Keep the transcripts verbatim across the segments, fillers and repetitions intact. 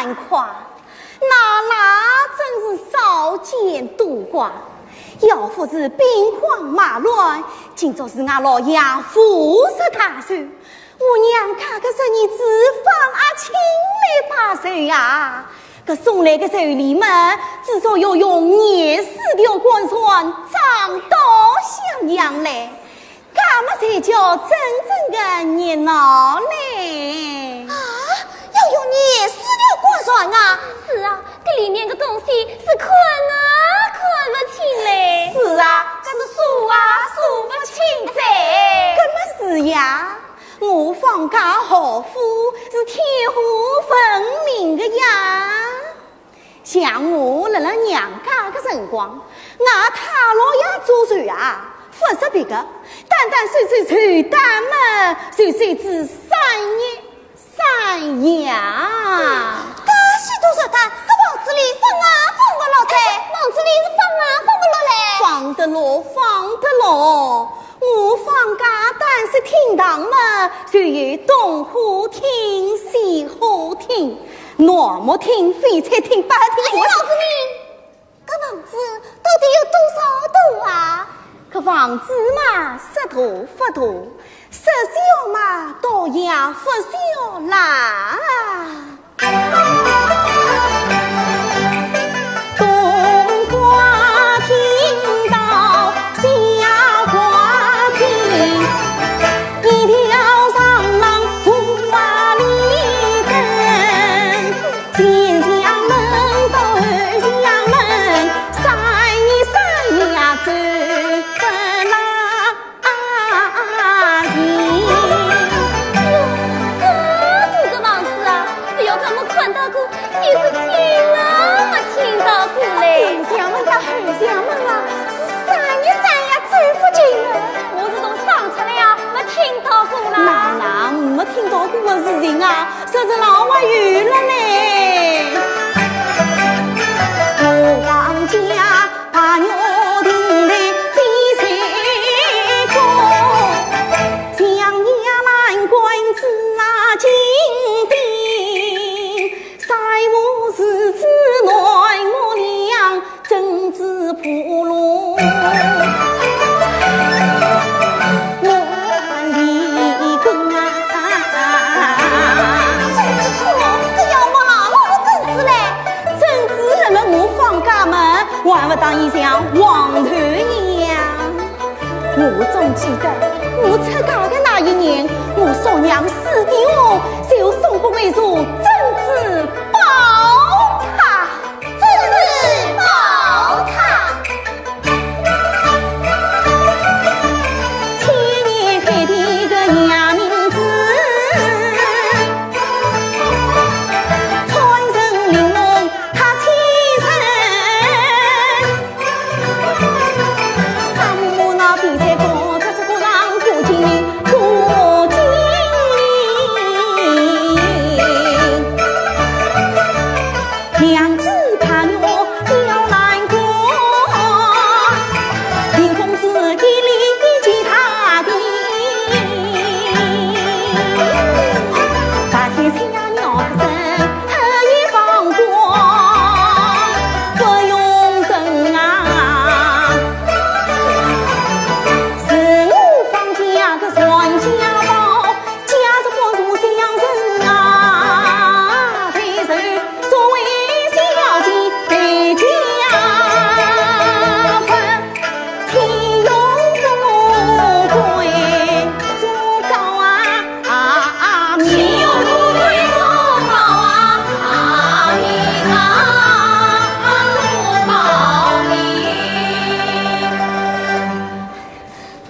难看，那哪真是少见多怪。要不是兵荒马乱，今朝是俺老爷无事大寿，我娘家个侄儿子方阿卿来拜寿呀。搿送来个寿礼么，至少要用廿四条官船装到襄阳来。 搿么才叫真正个热闹嘞。啊，要用廿四条官船啊？是啊，搿里面个东西是看啊看勿清嘞。是啊，是数啊数勿清哉。搿么是呀，我方家豪富是天下闻名个呀。 像我辣辣娘家个辰光，俺太老爷做寿啊，勿说别个，单单算算寿单么，就算仔三日三夜。介许多寿单，搿房子里放啊放勿落哉。房子里是放啊放勿落嘞。放得落，放得落。 我方家单是厅堂嘛，就有东花厅、西花厅、南花厅、翡翠厅、宝厅。哎呀，老夫人，搿房子到底有多少大啊？搿房子嘛，说大勿大，说小嘛，倒也勿小啦。 啊，行。哟，搿大个房子啊，勿要讲没看到过，就是听啊没听到过嘞。后巷门搭后巷门啊，是三日三夜走勿尽啊。我是从生出来啊，没听到过啦。哪能没听到过个事情啊？说是老话有了嘞。我王家 白玉亭台飞水过，象牙栏杆紫金顶，赛过狮子南木梁，珍珠婆罗万里宫啊。珍珠婆罗，搿要往哪弄个珍珠嘞？珍珠辣辣我方家门， 还勿当伊像黄头娘。我总记得，我出嫁的那一年，我叔娘死的哦，就送拨我一座珍珠宝塔。珍珠宝塔。千年海底个夜明珠，穿成玲珑塔千层。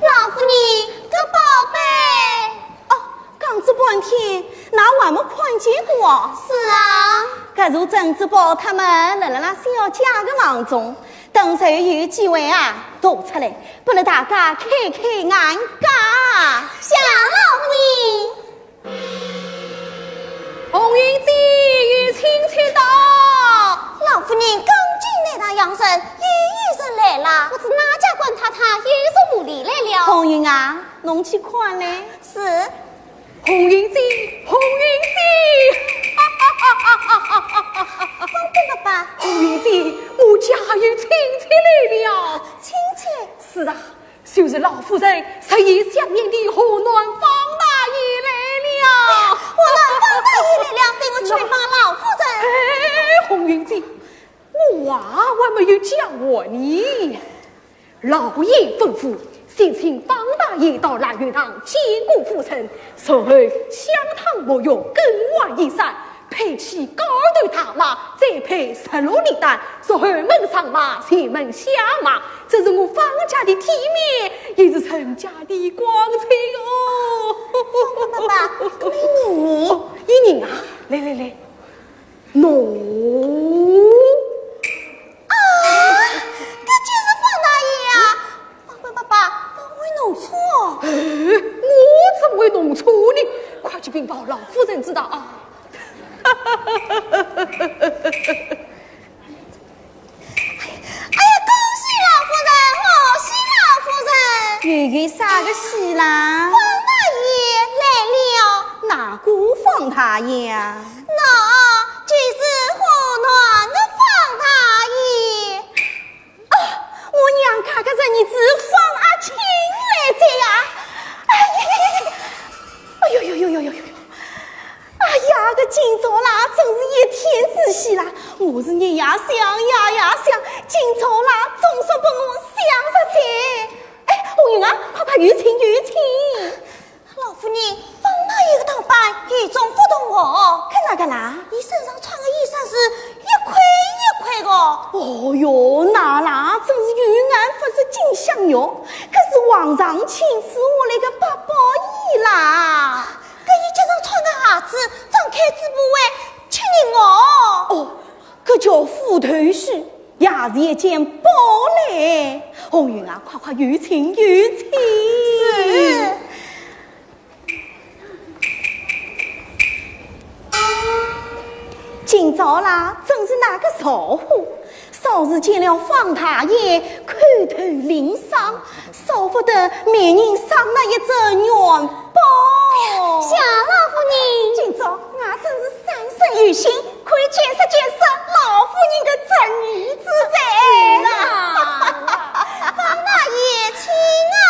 老夫人，搿宝贝。哦，讲仔半天，㑚还没看见过哦？是啊。搿座珍珠宝塔么，辣辣辣小姐个房中，等随后有机会啊，拿出来，拨了大家开开眼界。谢老夫人。 红云姐，有请。请到。老夫人，刚进来的洋人，又有人来了。不知哪家官太太又是何里来了？红云啊，侬去看嘞。是。红云姐，红云姐，哈哈哈哈哈哈！叫我呢？老爷吩咐，先请方大爷到兰月堂见过夫人，随后香汤沐浴，更换衣衫，配起高头大马，再配十六粒丹，随后门上马，前门下马，这是我方家的体面，也是人家的光彩哦。爸爸，那么一人呢？哦，一人啊，来来来，喏。啊，搿就是方大爷啊！方官爸爸，我会弄错哦。哎，我怎么会弄错呢？快去禀报老夫人知道啊。哎呀，恭喜老夫人，贺喜老夫人！又有啥个喜啦？方大爷来了。哪个方大爷啊？那就是河南的方大爷。啊，我娘家个侄儿子方阿卿来哉呀！哎呀呀呀呀！哎呦呦呦呦呦呦！ 哎呀，搿今朝啦，真是一天之喜啦！我是日夜想，夜夜想，今朝啦，总算拨我想着哉。哎，红云啊，快快有请，有请。老夫人，方大爷个打扮与众不同哦。搿哪个啦？伊身上穿个衣裳是一块一块个。哦哟，那啦，真是有眼不识金镶玉，搿是皇上亲赐下来个八宝衣啦。 搿伊脚上穿个鞋子，张开嘴巴会吃人哦。哦，搿叫虎头须，也是一件宝嘞。红云啊，快快有请，有请。是。今朝啦，真是哪个造化， 少时见了方大爷，叩头领赏，少不得每人赏那一只元宝。谢老夫人。今朝我真是三生有幸，可以见识见识老夫人的侄儿子哉。是啊。方大爷，请啊。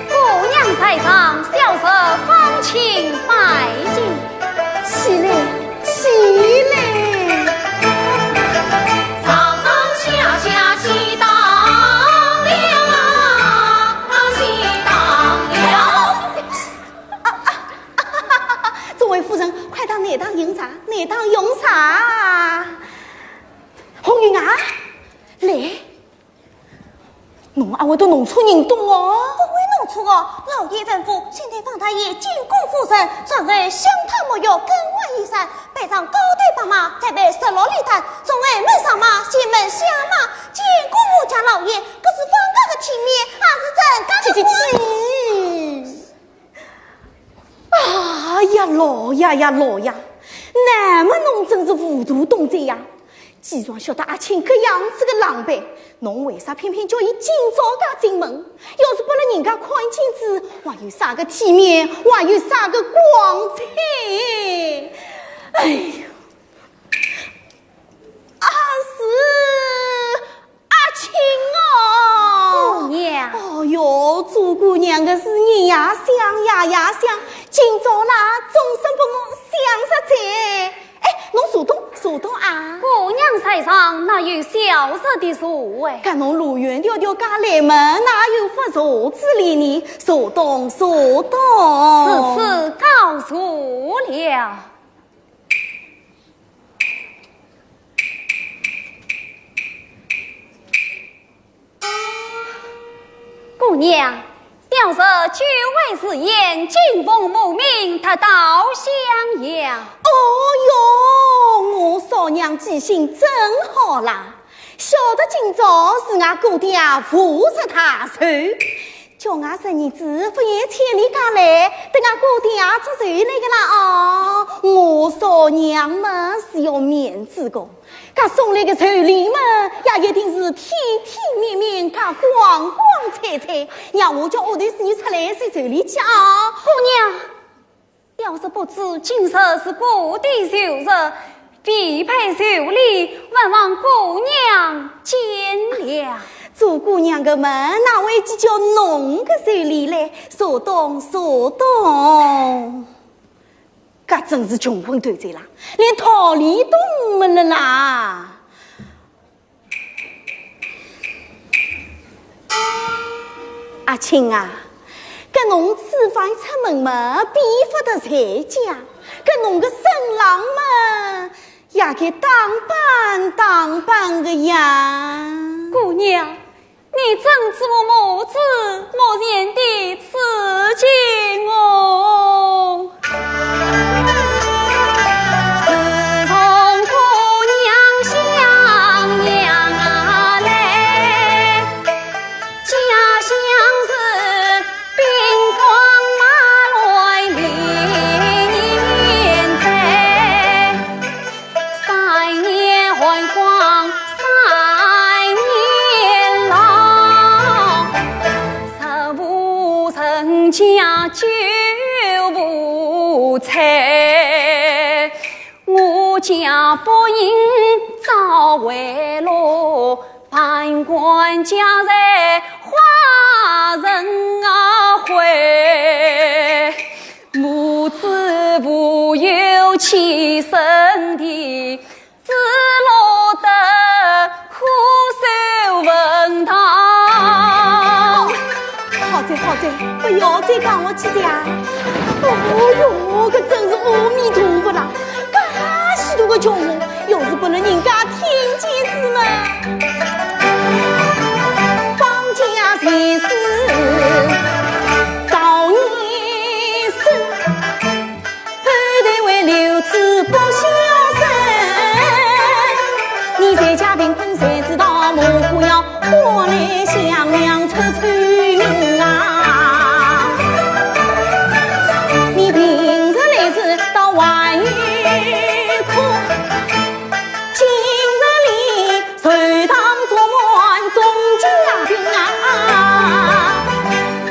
姑娘在上，小侄方卿拜见。起来，起来。众位夫人，快到内堂用茶，内堂用茶。红云啊，来。 侬阿会得弄错人家哦？不会弄错哦，老爷吩咐，先对方大爷见过夫人，然后香汤沐浴，更换衣裳，备上高头白马，再备十六粒丹，从后门上马，前门下马，见过我家老爷，搿是方家的体面，也是人家的光。去去去！ 哎呀，老爷呀，老爷，那么侬真是糊涂懂哉呀！既然晓得阿卿搿样子个狼狈，侬为啥偏偏叫伊今朝介进门？要是拨了人家看见仔，还有啥个体面，还有啥个光彩？哎呀！ 啊，是阿卿哦。姑娘。哦哟，做姑娘的是日夜想，夜夜想，今朝啦，总算拨我想着哉。哎，侬坐东，坐东啊。姑娘在上，哪有小侄的座位？搿侬路远迢迢介来么，哪有法坐仔哩呢？坐东，坐东。如此告坐了。 姑娘，小表侄久违时宴，敬奉母命，特到襄阳。哦哟，我嫂娘记性真好啦！晓得今朝是俺姑爹五十大寿，叫俺侄儿子勿远千里赶来，搭俺姑爹祝寿来个啦哦。我嫂娘嘛是要面子个， 搿送来个寿礼嘛，也一定是体体面面、介光光彩彩，让我叫丫头子出来送寿礼去啊。姑娘，表侄不知今日是姑爹寿日，未备寿礼，还望姑娘见谅。做姑娘个嘛，哪会计较侬个寿礼嘞？坐东，坐东。 搿真是穷昏头子啦，连道理都没了啦。阿卿啊，搿侬此番出门嘛，比勿得在家，搿侬个身浪嘛，也该打扮打扮个呀。姑娘， 你怎知我母子目前的处境哦？自从姑娘襄阳来，家乡是兵荒马乱连年在。 三年寒窗三年老，食无存家酒无菜，我家百姓早为奴，万贯家财化成灰。 母子无有栖身地，只落得苦守坟堂。好哉好哉，勿要再讲下去哉啊！哦哟，搿真是阿弥陀佛啦！介许多个穷人，要是拨了人家听见仔嘛。方家才是早年生，后代为留子不孝顺。你在家贫困谁知道，母姑要过来向娘出丑名啊！你平日来是到还有苦， 今日里寿堂坐满众家丁啊，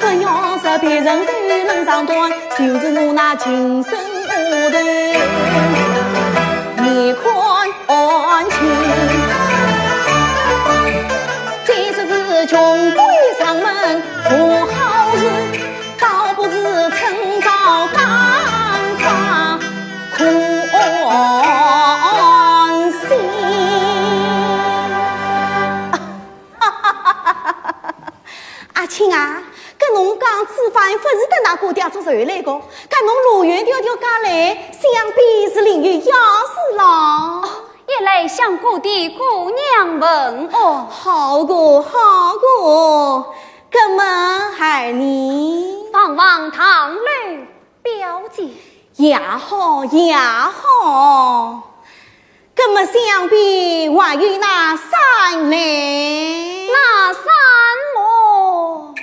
不要说别人对人长短，就是我那亲生丫头，你看安亲。再说是穷鬼上门无好事， 倒不如趁早打发可安心。阿卿啊，搿侬讲此番勿是搭㑚姑爹做寿来个，搿侬路远迢迢赶来，想必是另有要事咯。哦，一来向姑爹姑娘问。哦，好个，好个。 葛么孩儿呢？望望堂楼表姐。也好，也好。葛么想必还有那三嘞？那三么？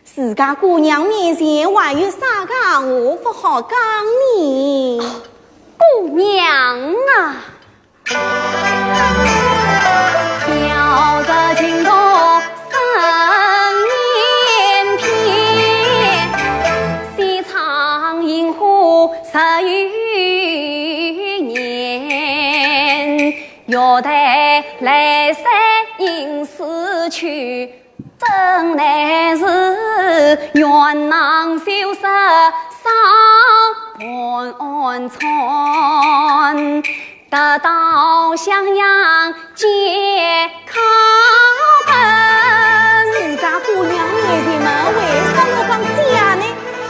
自家姑娘面前还有啥个闲话勿好讲呢？姑娘啊， 小侄情读三年篇，西窗银花十余年，玉带来塞银丝去，真乃是愿囊羞涩少盘缠。 得到襄阳皆靠本。自家姑娘面前嘛，为啥要讲假呢？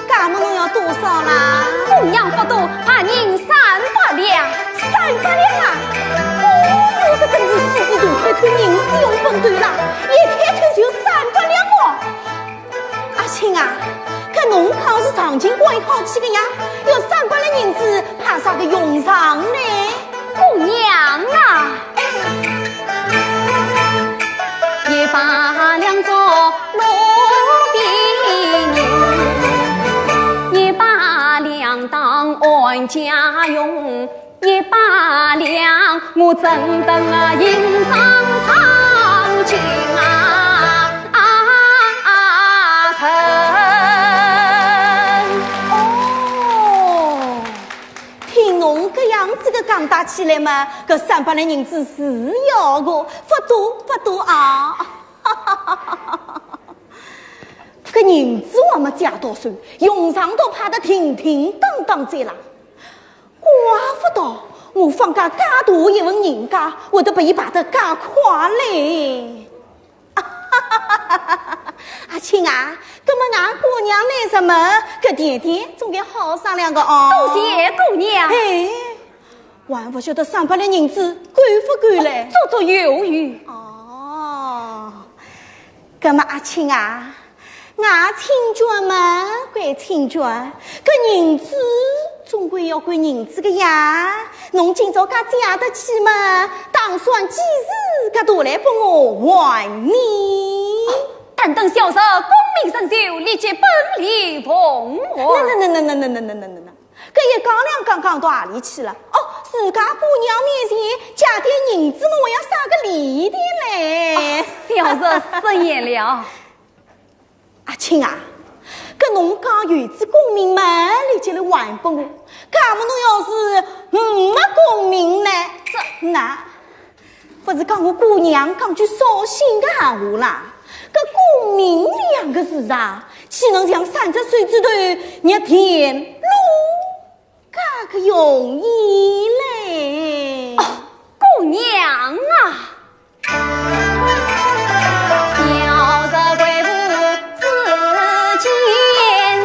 假么侬要多少啦？姑娘不多，白银三百两。三百两啊？哦哟，搿真是狮子大开口，人是用畚斗啦，一开口就三百两哦。阿卿金光也好气个呀，要三百两银子派啥个用场呢？姑娘啊，一百两做奴婢用，一百两当安家用，一百两我怎等啊银装上京啊，啊，啊，哦，听侬搿样子个讲打起来嘛，搿三百两银子是要个，勿多勿多啊。搿银子还没借到手，用场倒派得停停当当哉啦。怪勿得我方家介大一户人家，会得拨伊败得介快嘞。阿卿啊，搿么俺姑娘来什么？搿点点总该好商量个哦。多谢姑娘。哎，还勿晓得三百两银子够勿够嘞？足足有余。哦，搿么阿卿啊， 俺亲眷嘛，归亲眷，搿银子总归要归银子个呀。侬今朝介借得起嘛，打算几时介拿来拨我还呢？但等小侄功名成就，立即本礼奉还。那那那那那那那那那那，搿一讲两讲讲到何里去了？哦，自家姑娘面前借点银子嘛，还要啥个礼的嘞？哦，小侄失言了。 阿卿啊，搿侬讲有仔功名嘛，立即来还拨我。搿么侬要是没功名呢？这，那，勿是讲我姑娘讲句扫兴个闲话啦？搿功名两个字啊，岂能像三只手指头捏电路 介个容易嘞。哦，姑娘啊！小侄贵妇子建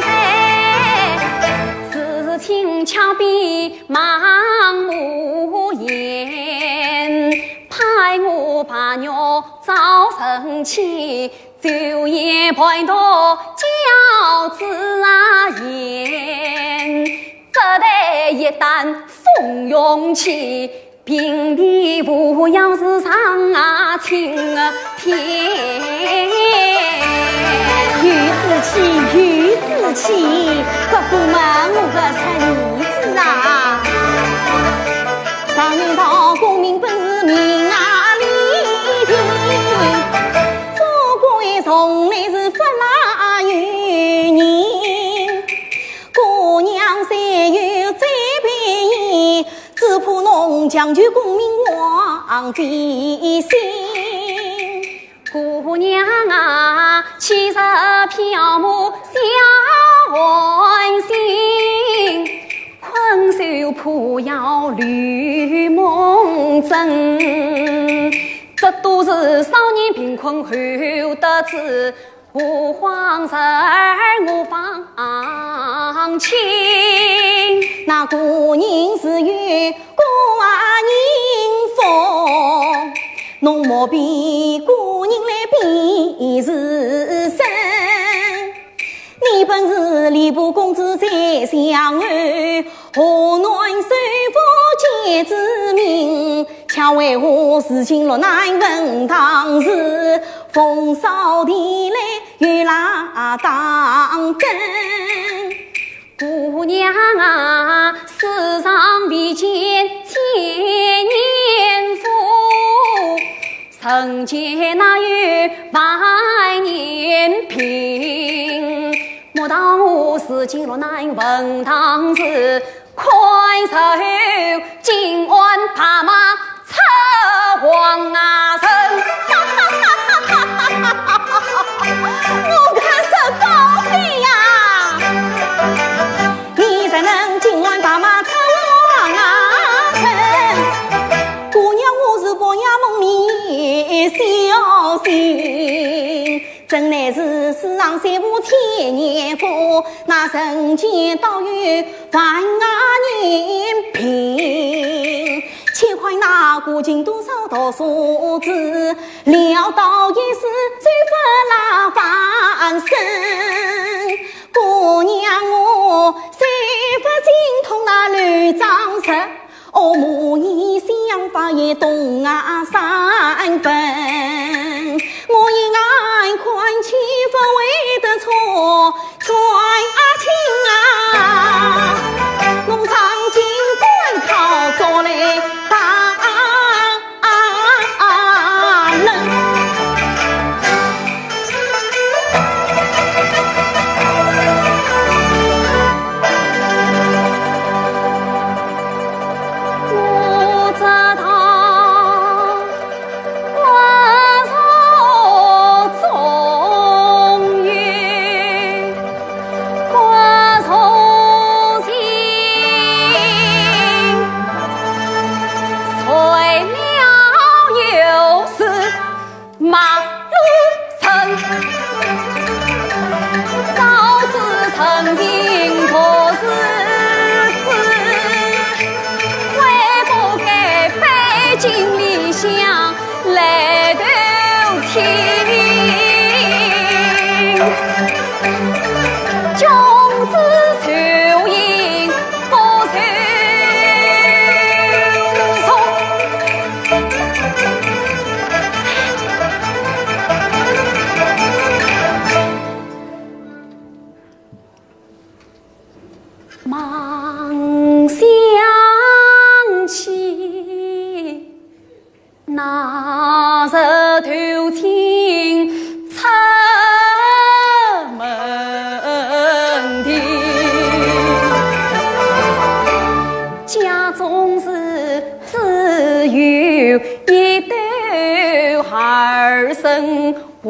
才，自请巧比盲目言，盼我白玉早成亲， 酒宴陪同教子啊言，只待一旦风云起，平地无恙是上青天。有志气，有志气，不过嘛，我个侄儿子啊。常言道功名本是命啊里定， 富贵从来是不赖于人，姑娘虽有再便宜，只怕侬强求功名忘记心。姑娘啊，岂是缥缈小凡心，困守破窑绿梦枕。 这都是少年贫困后得志，何况侄儿我方卿。那个人自有个人福，侬莫比个人来比自身。 你本是吏部公子宰相儿，河南首富皆知名，却为何如今落难文堂住，风骚地来雨拉当灯。姑娘啊，世上未见千年富， 人间哪有万年贫？莫道我如今落难文堂住，看愁今晚白马出黄河城。我看是高飞呀！你怎能今晚白马出黄河城？ 姑娘，我是薄夜梦里小醒，真乃是世上虽无千年富，那人间倒有万年贫。且看那个穷途上读书子，潦倒一世，走不了翻身。姑娘，我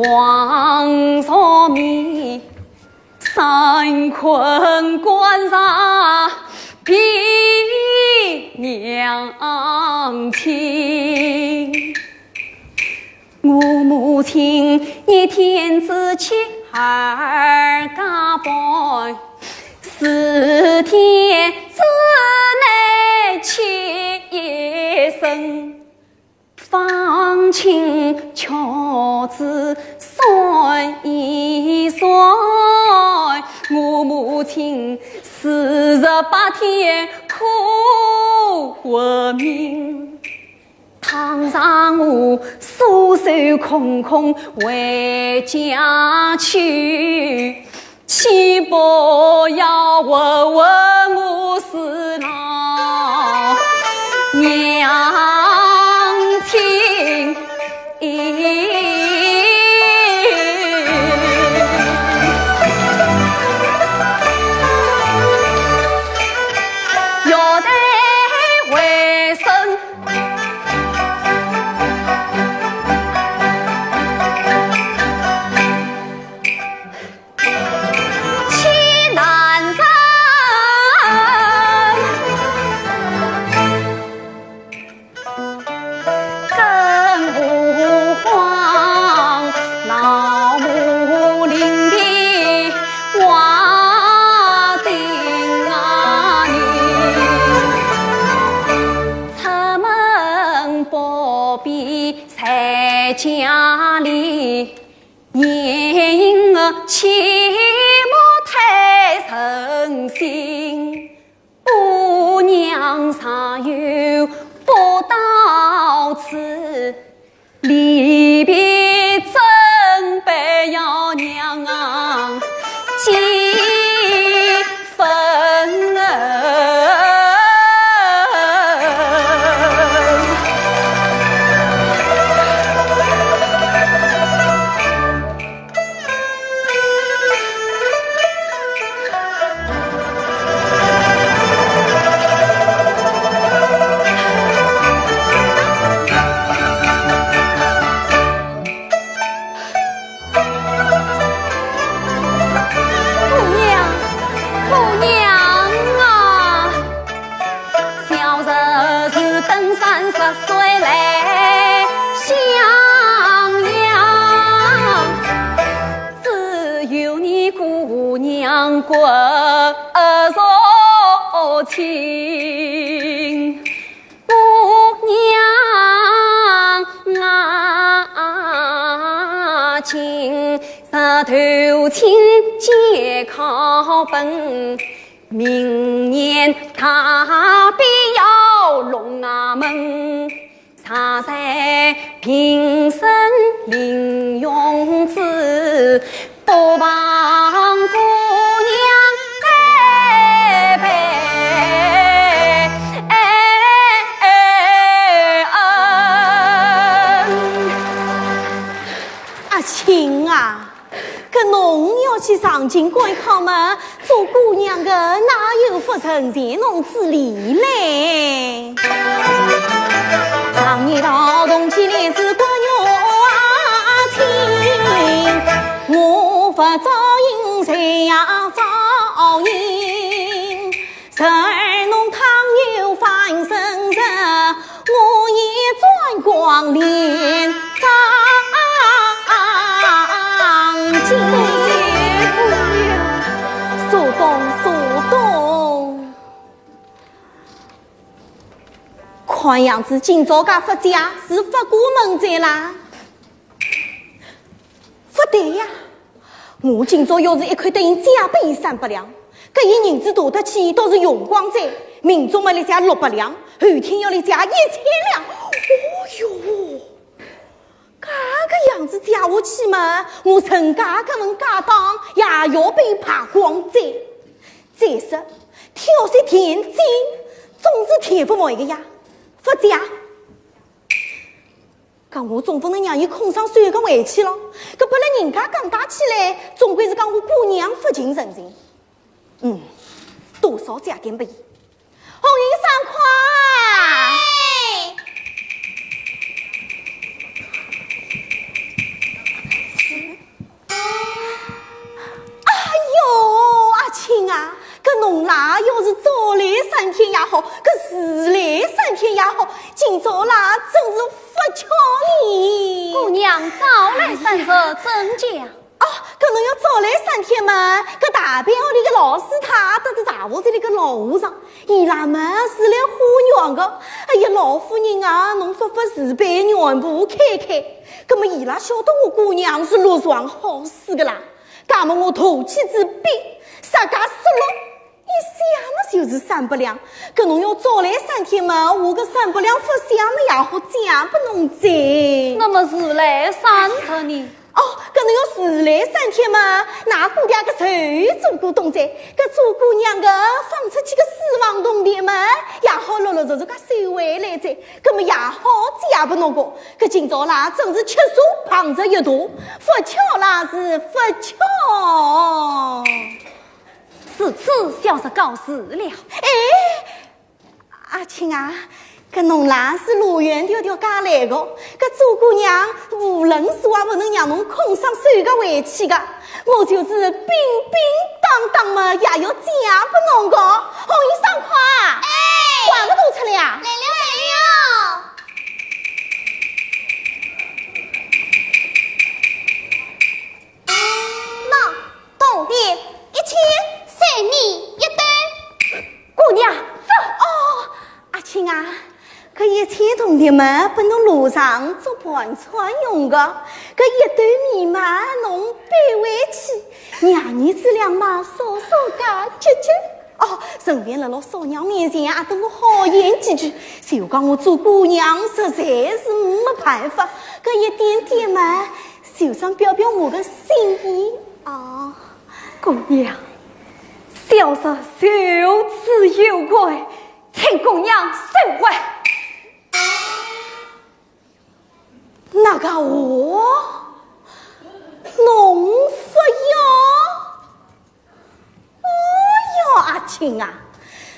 王若迷，山困关上避娘亲。我母亲一天之计二加半，四天之内起一身。 方卿却只算一算，我母亲四十八天可活命。倘若我双手空空回家去， 岂不要问问我是老娘亲？要得回身。 去难伸，更何况老母临别话叮啊咛。出门不必在家里， 言语切莫太任性，我娘尚有不到此，离别怎般要让啊几分啊？ 姑娘，姑娘啊！小日子登三十岁来相样，只有你姑娘骨肉亲。 姑娘啊，今日投亲皆靠本，明年大比要龙啊门，常在平生临用之， 不妨姑娘再拜恩。阿卿啊，搿侬要去上京赶考嘛，做姑娘个哪有勿成全侬之理嘞？常言道，同去年是官员亲， 我勿招引谁呀招引？侄儿侬倘有翻身日，我也转光连张进。苏东，苏东，看样子今朝介发家是勿过门哉啦。 勿对呀，我今朝要是一块得银借拨伊三百两，搿伊银子大得起倒是用光哉，明朝么来借六百两，后天要来借一千两。哦哟，搿个样子借下去嘛，我陈家搿门家当也要被败光哉。再说，挑些田金，总是填勿满个呀，勿借。 讲我总勿能让伊空双手个回去咯，搿拨勒人家讲大起来，总归是讲我姑娘勿近人情。嗯，多少借点拨伊。红云、双款。哎。好，搿迟来三天也好，今朝啦真是勿巧哩。姑娘早来三日怎讲？哦，搿侬要早来三天嘛，搿大表里个老师太搭仔大学堂里个老和尚，伊拉嘛是来化缘个。哎呀，老夫人啊，侬勿勿慈悲缘簿开开，葛末伊拉晓得我姑娘是落床好死个啦。葛末我大气之笔，啥介失落？ 一想么就是三百两，搿侬要早来三天嘛，我搿三百两勿想么也好借拨侬哉。那么迟来三日呢？哦，搿侬要迟来三天嘛，㑚姑爹个仇做股东哉，搿做姑娘个放出去个私房铜钿嘛，也好陆陆续续个收回来哉，搿么也好借拨侬个。搿今朝啦，真是吃素碰着一道，勿巧啦是勿巧。 如此小侄告辞了。哎，阿卿啊，搿侬啦是路远迢迢赶来个，搿做姑娘无论如何也勿能让侬空双手个回去个。我就是叮叮当当嘛，也要借拨侬个。红云双花，哎，快点走出来啊！来了，来了。喏， 铜钿一千，赏你一斗。姑娘，走。哦，阿卿啊，搿一千铜钿嘛，拨侬路上做盘缠用个，搿一斗米嘛，侬背回去，娘儿子两嘛，少少加吃吃。哦，顺便辣辣嫂娘面前也搭我好言几句，就讲我做姑娘实在是没办法，搿一点点嘛， 就想表表我个心意啊。姑娘，小侄受此有愧，请姑娘收回。哪个话？侬勿要？哦哟，阿卿啊，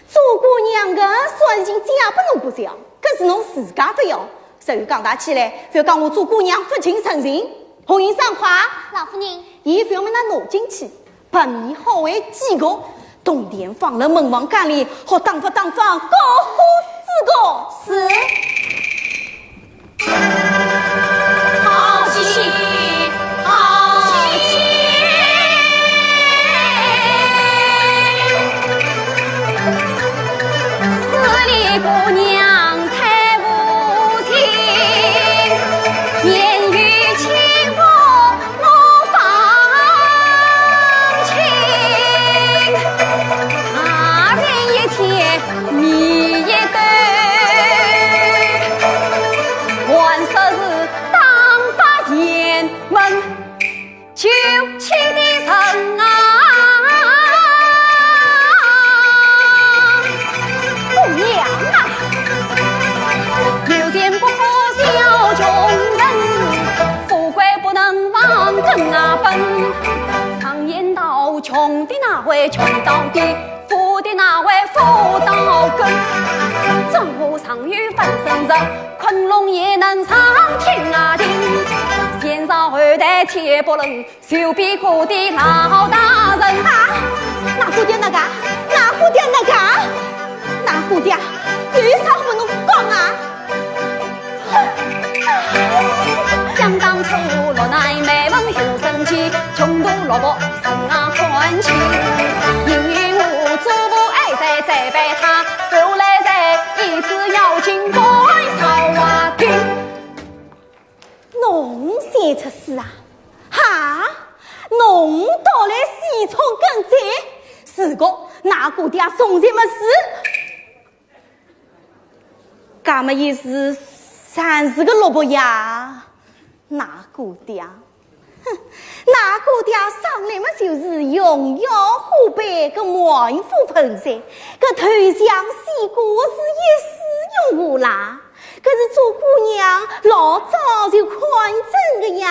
做姑娘个算是借拨侬勿少，搿是侬自家勿要。所以讲大起来，覅讲我做姑娘勿近人情。红云双花，老夫人，伊覅么拿侬进去，拨米好为几个，铜钿放辣门房间里，好打发打发，过好仔个。是。 好气，好气！势利姑娘太无情，言语轻薄莫放轻。那人一天米一斗，还说是 打发雁门求妻的人啊。姑娘啊，有钱不可笑穷人，富贵不能望真啊本。常言道，穷的哪会穷到底， 富的哪会富到根？江湖上有翻身人，昆仑也能上天涯顶。前朝后代皆不论，就比过的老大人。啊，哪个的哪个？哪个的哪个？哪个的？有啥好侬讲啊？ 想当初，落难没问有生计，穷途落魄人啊看清。因为我祖父爱在栽培他，后来在一只要紧赶草啊听。侬三出四啊？哈？侬倒来四出跟仔？是个，哪个的从前么是？ 搿么也是三十个萝卜呀，哪个的啊？哼，哪个的啊？生来么就是荣耀虎背个满腹盆栽，搿头像西瓜是一时用无啦，搿是做姑娘老早就看准个呀。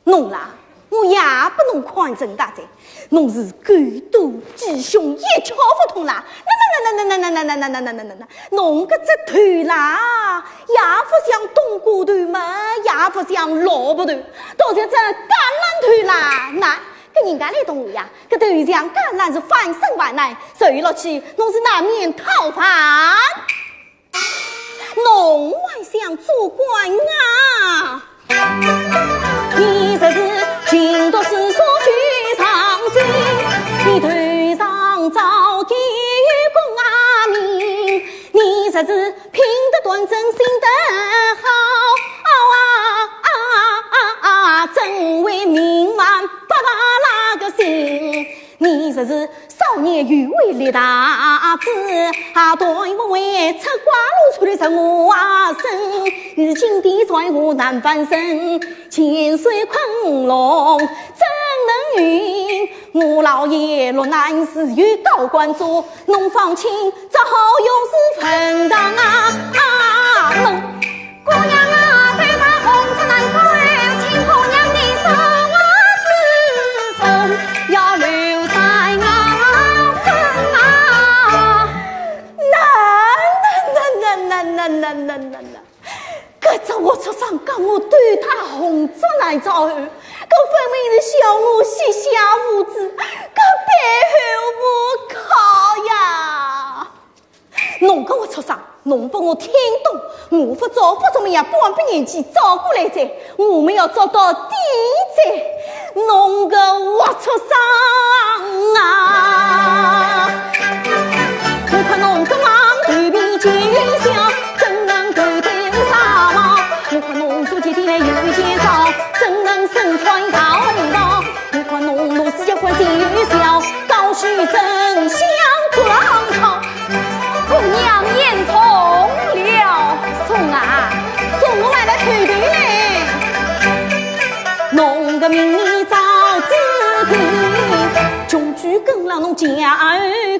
侬啦，我也拨侬看准个哉，侬是狗肚鸡胸，一窍勿通啦！那那那那那那那那那那那那那，侬搿只头啦，也勿像冬瓜头嘛，也勿像萝卜头，倒像只橄榄头啦！那人家来动我呀，搿头像橄榄是翻身还难，走落去侬是难免讨饭。侬还想做官啊？你这是勤读诗书求上进，你头上朝见有功啊名，你这是品德端正心得好啊啊啊啊啊，真为名满八大那个心。 你若是少年有为立大志，啊，断不会出瓜路出的人啊生。你今天在我南番省，千岁昆龙怎能允？我老爷落难时有高官做，侬方卿只好永世坟堂啊啊门。 姑娘啊，头戴红烛难做，请姑娘你手握之中，要留在我身啊。那那那那那那那那那，搿只龌龊商讲我头戴红烛难做，搿分明是笑我膝下无子，搿背后无靠呀！ 侬个龌龊商，侬拨我听懂，我勿做勿做么样，半把年纪照过来哉，我们要做到底哉，侬个龌龊商啊！我看侬个忙头皮尖又小，怎能够对我啥忙？我看侬做起点来又尖高，怎能身穿高袍？我看侬罗丝结棍心又小，高须真想做浪套。 姑娘言重了。重啊，重我还来偷偷呢。侬个名利早知道，穷举根让侬脚后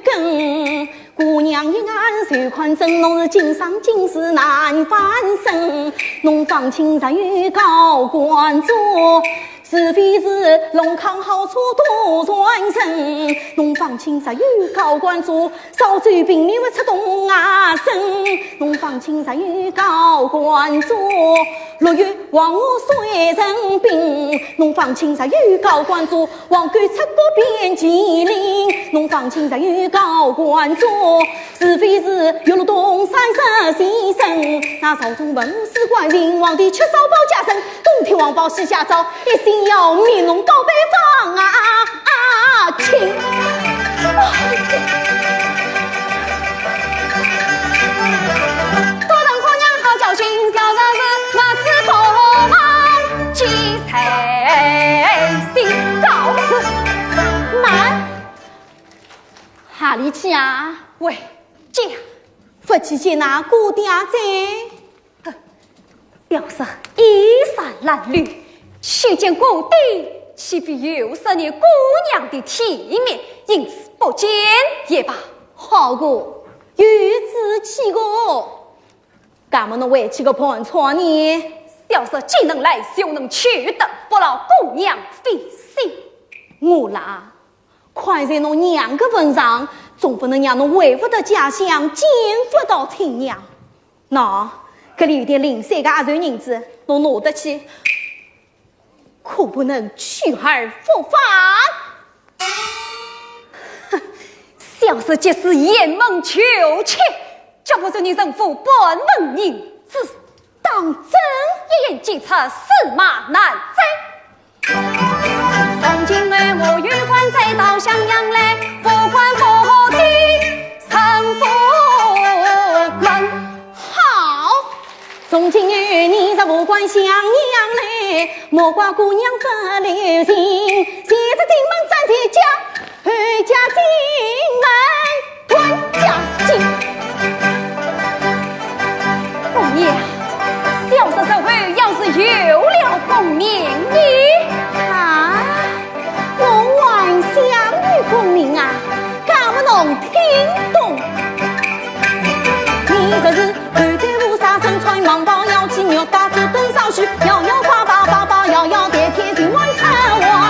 跟。姑娘一眼就看准侬是经商经世难翻身，侬方卿若有高官做， 是非是弄堂好处多传承，侬方卿若有高官做，少走平民勿出东啊省。侬方卿若有高官做，落月黄河水成冰。侬方卿若有高官做，黄狗出国遍吉林。侬方卿若有高官做， 是非是有了东山十先生，那朝中文武官人皇帝吃烧包家生，东天王包西下灶，一心要命侬高拜访啊啊请。多等姑娘好教训，小人是没吃过啊，几岁心高是慢。 哈里去啊？喂，姐，勿去见那姑爹哉？哼，小侄衣衫褴褛，去见姑爹，岂非有失你姑娘的体面？因此不见也罢。好个，有志气个。搿么侬回去个盘缠呢？小侄既能来，就能去的，不劳姑娘费心。我啦， 看在侬娘个份上，总不能让侬回不得家乡，见不到亲娘。喏，搿里有点零碎个压岁银子，侬拿得去，可不能去而复返。哼，小侄即使沿门求乞，绝不准你人付半文银子。当真？一言既出，驷马难追。 从今后我有官再到襄阳来，不管府的陈府门。好，从今后你若不管襄阳来，莫怪姑娘不留情。前日进门斩前脚，后脚进门 断脚筋。姑娘，小侄日后要是有了功名呢？啊，我还想有功名啊，敢问侬听懂？你若是后代无啥身穿蟒袍，要去玉带珠灯上去，摇摇摆摆，摆摆摇摇，代天地万春华。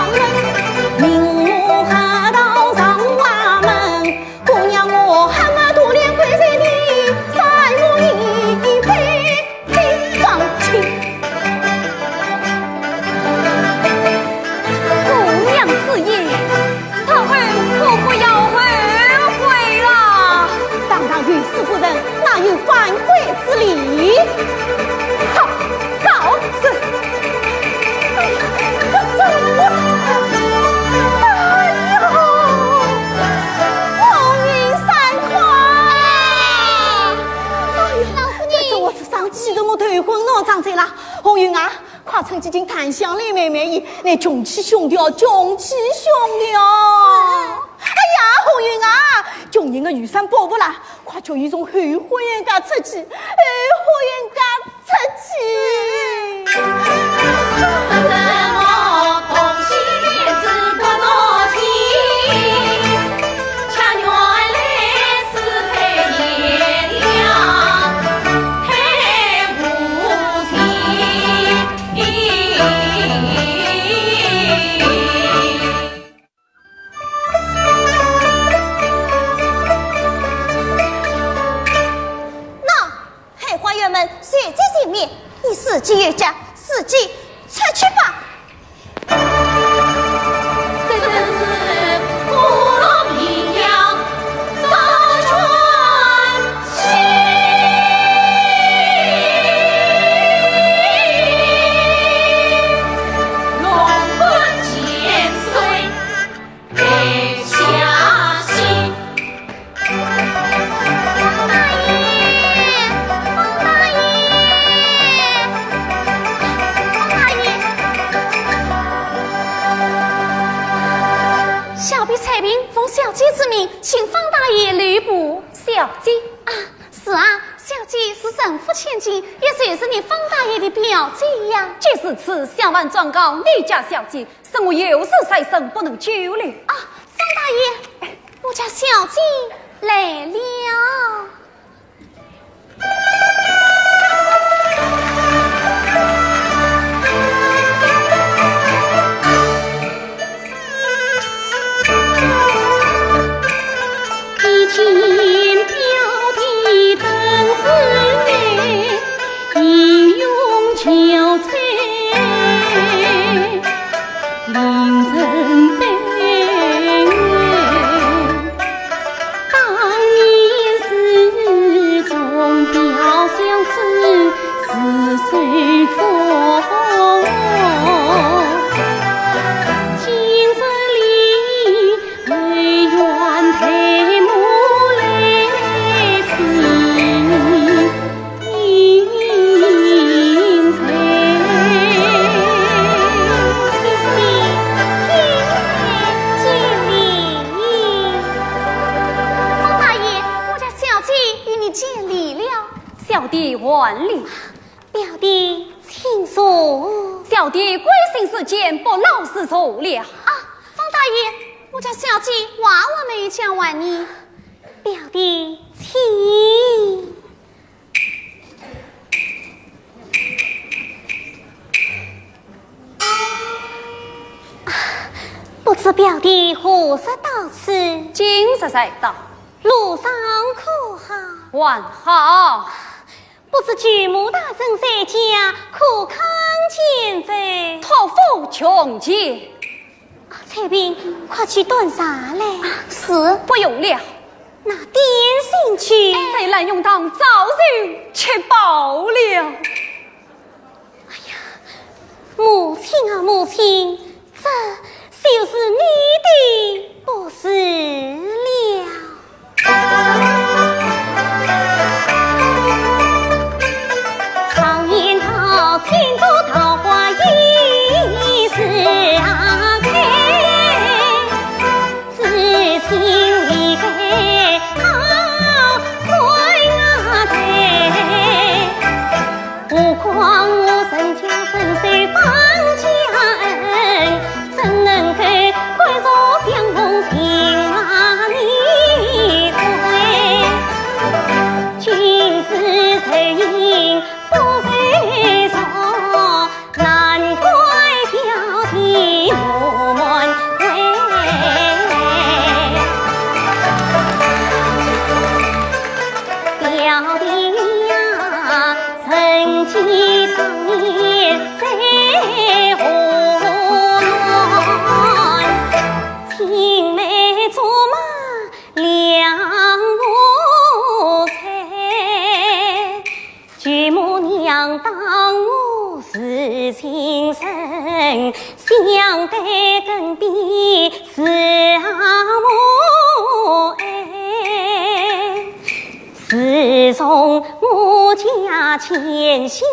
已经谈香莲妹妹伊，拿穷气凶掉，穷气凶掉。哎呀，红云啊，穷人的雨伞保护啦，快叫伊从后花园间出去，后花园间出去。喏，后花园门就在前面，你自己有家，自己出去吧。小婢采萍奉小姐之命，请方大爷留步。小姐？啊，是啊，小姐是陈府千金，也就是你方大爷的表姐呀。既如此，小案状告你家小姐， 是我有事在身，不能久留。啊，方大爷，我家小姐来了。方大爷，我家小姐与你见礼了。小弟还礼。 表弟，请坐。小弟贵姓贵贱，不劳师坐了。啊，方大爷，我家小姐话还没有讲完呢。表弟，请。啊，不知表弟何日到此？今日才到。路上可好？还好。 不知舅母大人在家，可康健否？托付穷健。啊，采萍，快去端茶来。啊，是。不用了。拿点心去。在兰用堂早就吃饱了。哎呀，母亲啊，母亲， 这就是你的不是了。家千相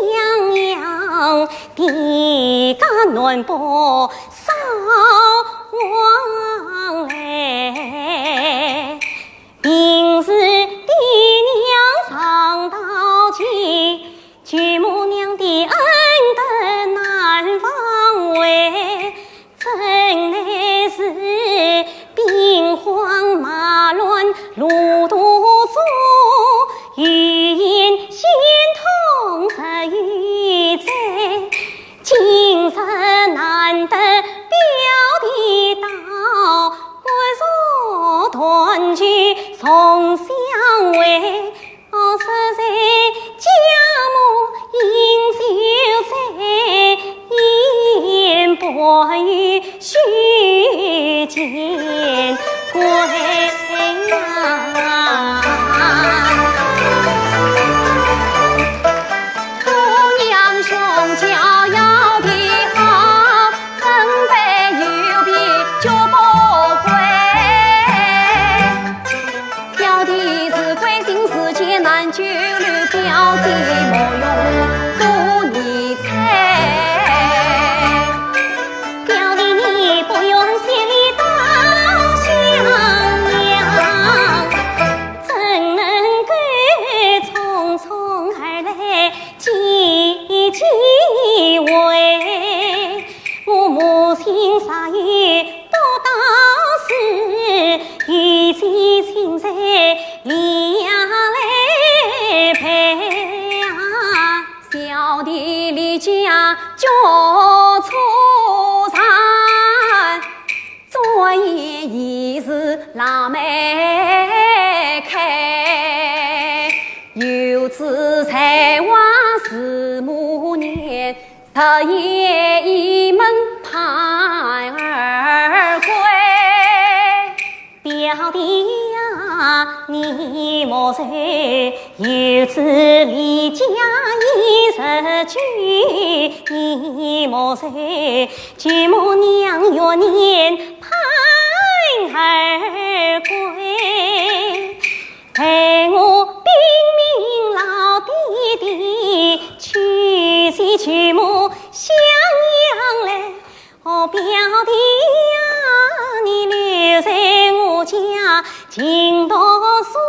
邀，地家男薄少往来。平时爹娘常道歉，舅母娘的恩德难忘怀。 真乃是兵荒马乱路途中，有言心痛日与哉。今日难得表弟到，骨肉团聚重相会。 哦，实在家母饮酒醉，言不由衷见归呀。姑娘胸臆要的好，怎奈有别就不归。 小弟是关心世间难，就留表弟莫用多疑猜。表弟你不用千里到襄阳，怎能够匆匆而来见机会？ 我母亲煞有不到时，有计亲在李衙来陪啊。小弟离家脚初散，转眼已是腊梅开。有子才华似母年， 日夜倚门盼儿归。表弟呀，你莫愁，有子离家已十九，你莫愁，舅母娘月年盼儿归。 待我禀明老爹爹，去接舅母襄阳来。哦，表弟呀，你留在我家，勤读书，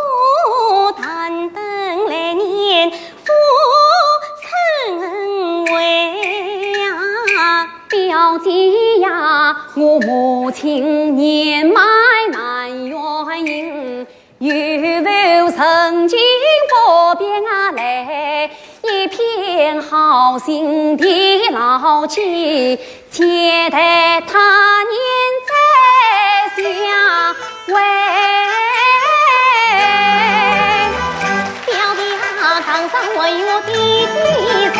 但等来年赴春会呀。表弟呀，我母亲年迈难圆行， 有否曾经不便啊来，一片好心的老姐，且待他年再相会。表弟啊，堂上还有爹爹在，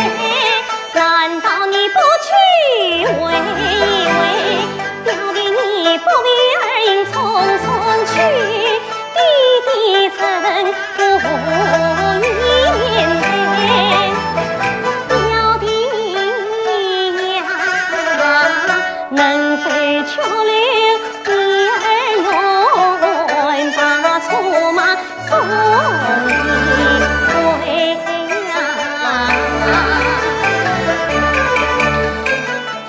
难道你不去慰慰？ 表弟你不必而行匆匆去，爹爹怎能不念念？表弟呀，能否去留一二月，把车马 送你回呀。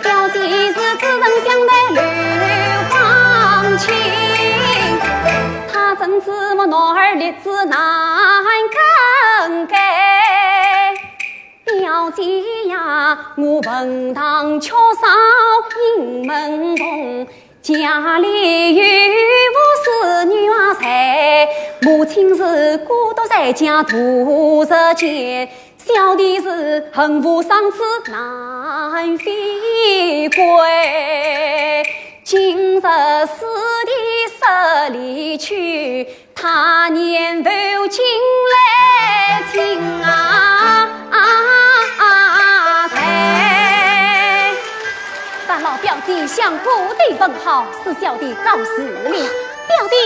表姐是知人想得刘方卿，他怎知我男儿立志难更改。表姐呀，我本当缺少英门风， 家里有无子女啊谁？母亲是孤独在家度日间，小弟是恨无生子难回归。今日师弟失礼去， 他年复进来请啊，啊，啊，谁？烦劳表姐向姑爹问好，恕小弟告辞了。表弟，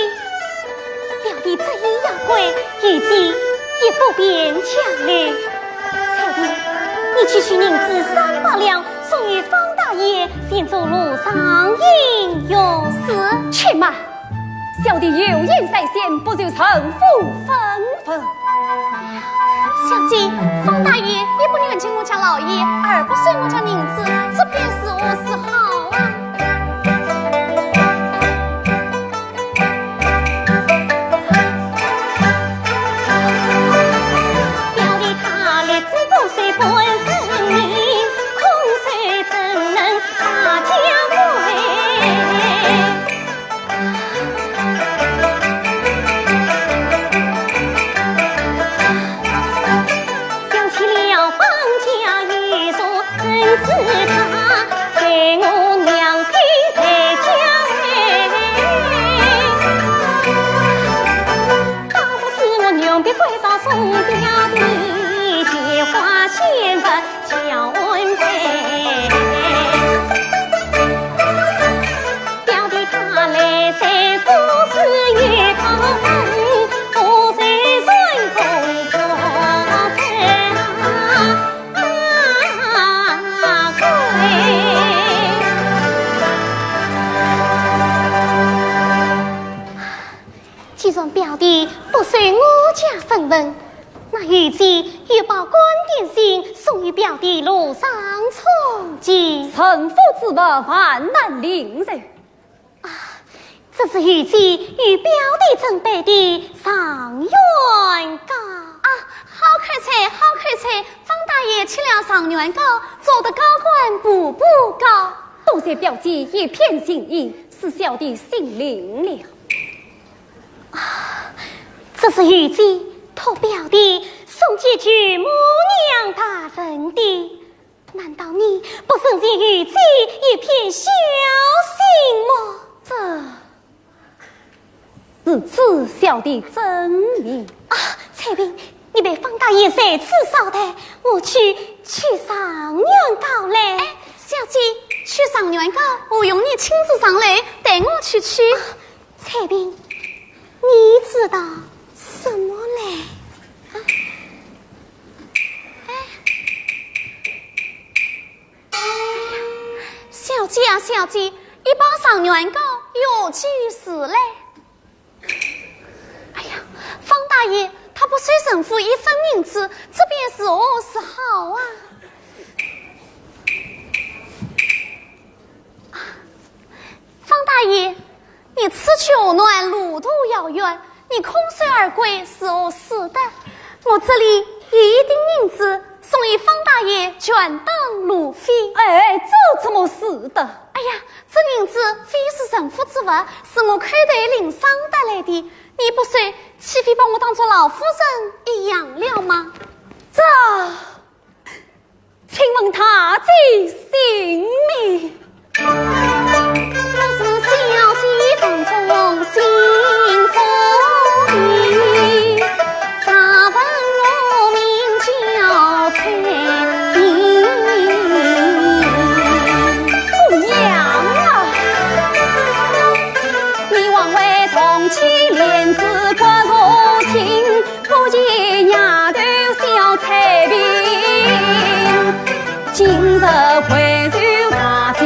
表弟这一夜归，预计也不便强留。采萍，你去取银子三百两，送与方大爷，先做路上应用。是。且慢，小有言在先，不求臣府分文。小姐，方大爷一不愿见我家老爷，二不收我家银子，这便如何是好啊？表弟他立志不随本分人，空手怎能大家归？ 想起了方家一族，怎知他在我娘亲在家哎。倒不是我永别关照送表弟，借花献佛 叫恩陪。表弟他来在府是一头风，不随顺风做贼啊归。既然表弟不随我家分文， 那有计欲把干点心送与表弟路上充饥。臣府之物，万难领受。啊，这是有计与表弟准备的状元糕。啊，好口才，好口才！方大爷吃了状元糕，做得高官步步高。多谢表姐一片心意，使小弟心领了。 啊，这是有计托表弟送给舅母娘大人的，难道你不承认有计一片孝心么？这是知晓的真名。啊，采萍，你陪方大爷在此稍待，我去取状元糕来。哎，小姐，取状元糕何用你亲自上来，待我去取。啊， 采萍，你知道什么嘞？啊，哎，哎呀，小姐啊，小姐，一包状元糕有几时嘞？哎呀，方大爷，他不收陈府一分银子，这便如何是好啊？啊，方大爷， 你此去无奈，路途遥远，你空手而归，如何使得？我这里有一锭银子，送与方大爷，全当路费。哎，这怎么使得？哎呀，这银子非是陈府之物，是我口袋里省得来的，你不收，岂非把我当作老夫人一样了吗？这 请问大姐姓名？我是小姐房中新妇，查问我名叫采萍。姑娘啊，你枉为同妻莲子不如情， 不及丫头小采萍，今日回首大姐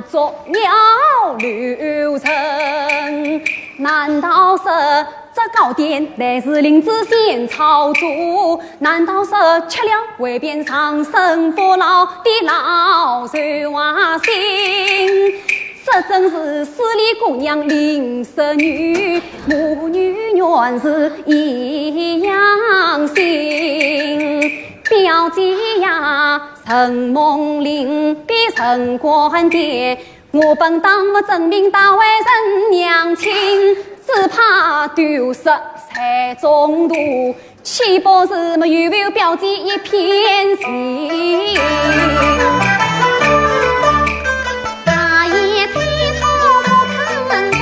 作孽流人。难道说这糕点乃是林子仙操作？难道说吃了会变长生不老的老寿花心？这真是势利姑娘林十女，母女原是一样心。表姐呀，承蒙林的陈官店， 我本当勿正名，倒为人娘亲，只怕丢失在中途，岂不是没有表姐一片心？大爷推脱不肯对，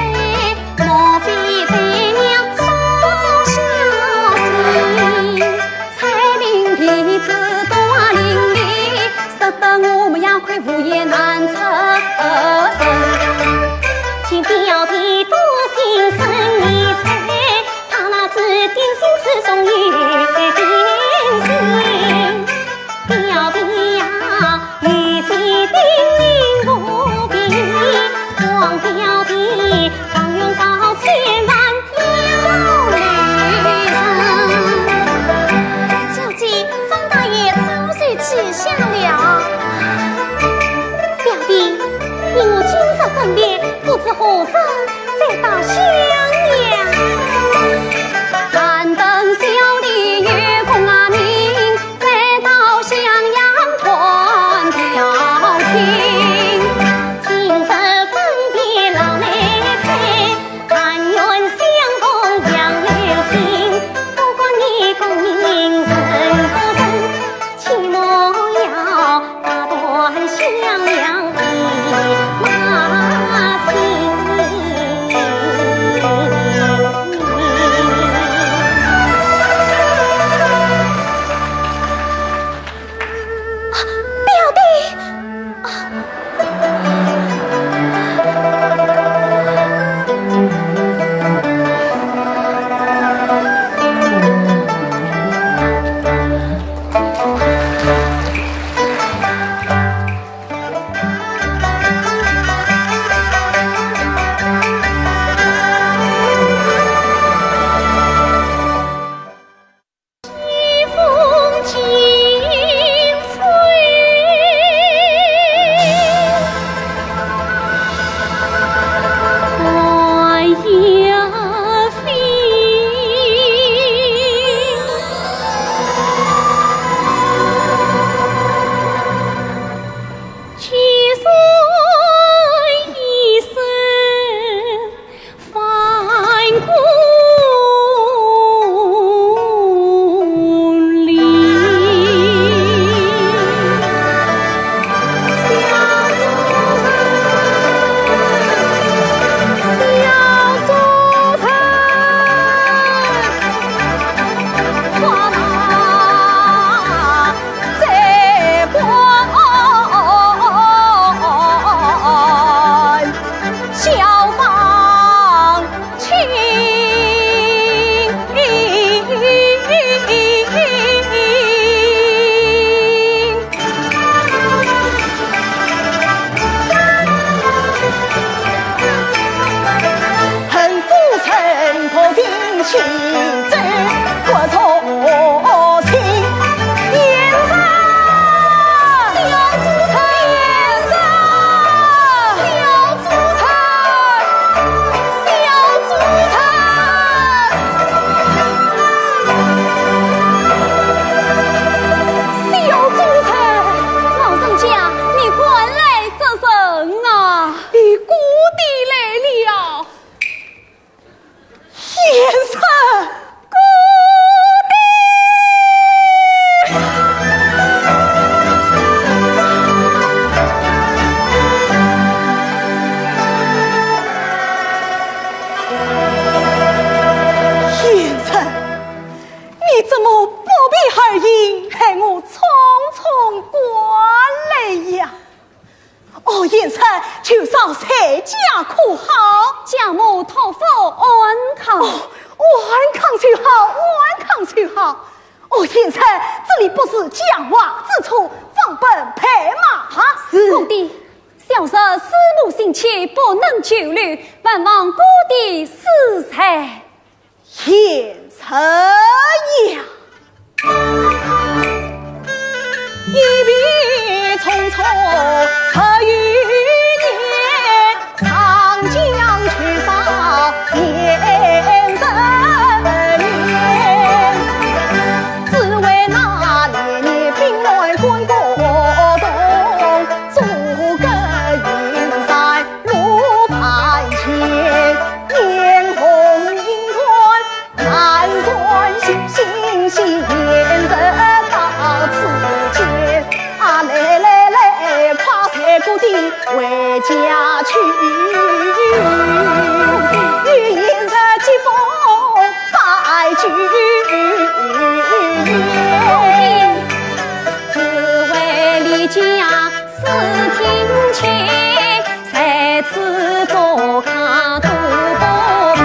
莫非对娘所相信？ 彩绫被子多淋漓，说得我们夜快无言难成声。请表弟多心生疑猜，他那指点心事总有定心。表弟呀， 一起叮咛不必，望表弟常远告千万要留神。小姐，方大爷早就记下了。表弟，你我今日分别，不知何日再到襄阳。但等小弟有功名， 再到襄阳团条情。今日分别老来哉，但愿相逢杨柳青。不管你功名人不人，切莫要 打断襄阳的马心。表弟！ 老人家，你快来作甚啊！你姑爹来了。 贤侄，姑爹！贤侄，你怎么不避而迎，害我匆匆赶来呀？ 哦，贤侄，舅嫂在家可好？家母托福安康。哦，安康就好，安康就好。哦，贤侄，这里不是讲话之处，方奔拍马。是。姑爹，小侄是请且不能久留，还望姑爹恕罪。贤侄呀！一别匆匆十余年，长江秋水年人眠。只为那年年冰暖关古洞， 阻隔云山路盘前，嫣红影断难传信，贤侄到此间。啊，来来来，快随姑爹回家去，与贤侄接风拜酒宴。 只为离家思亲切，在此作客多不便。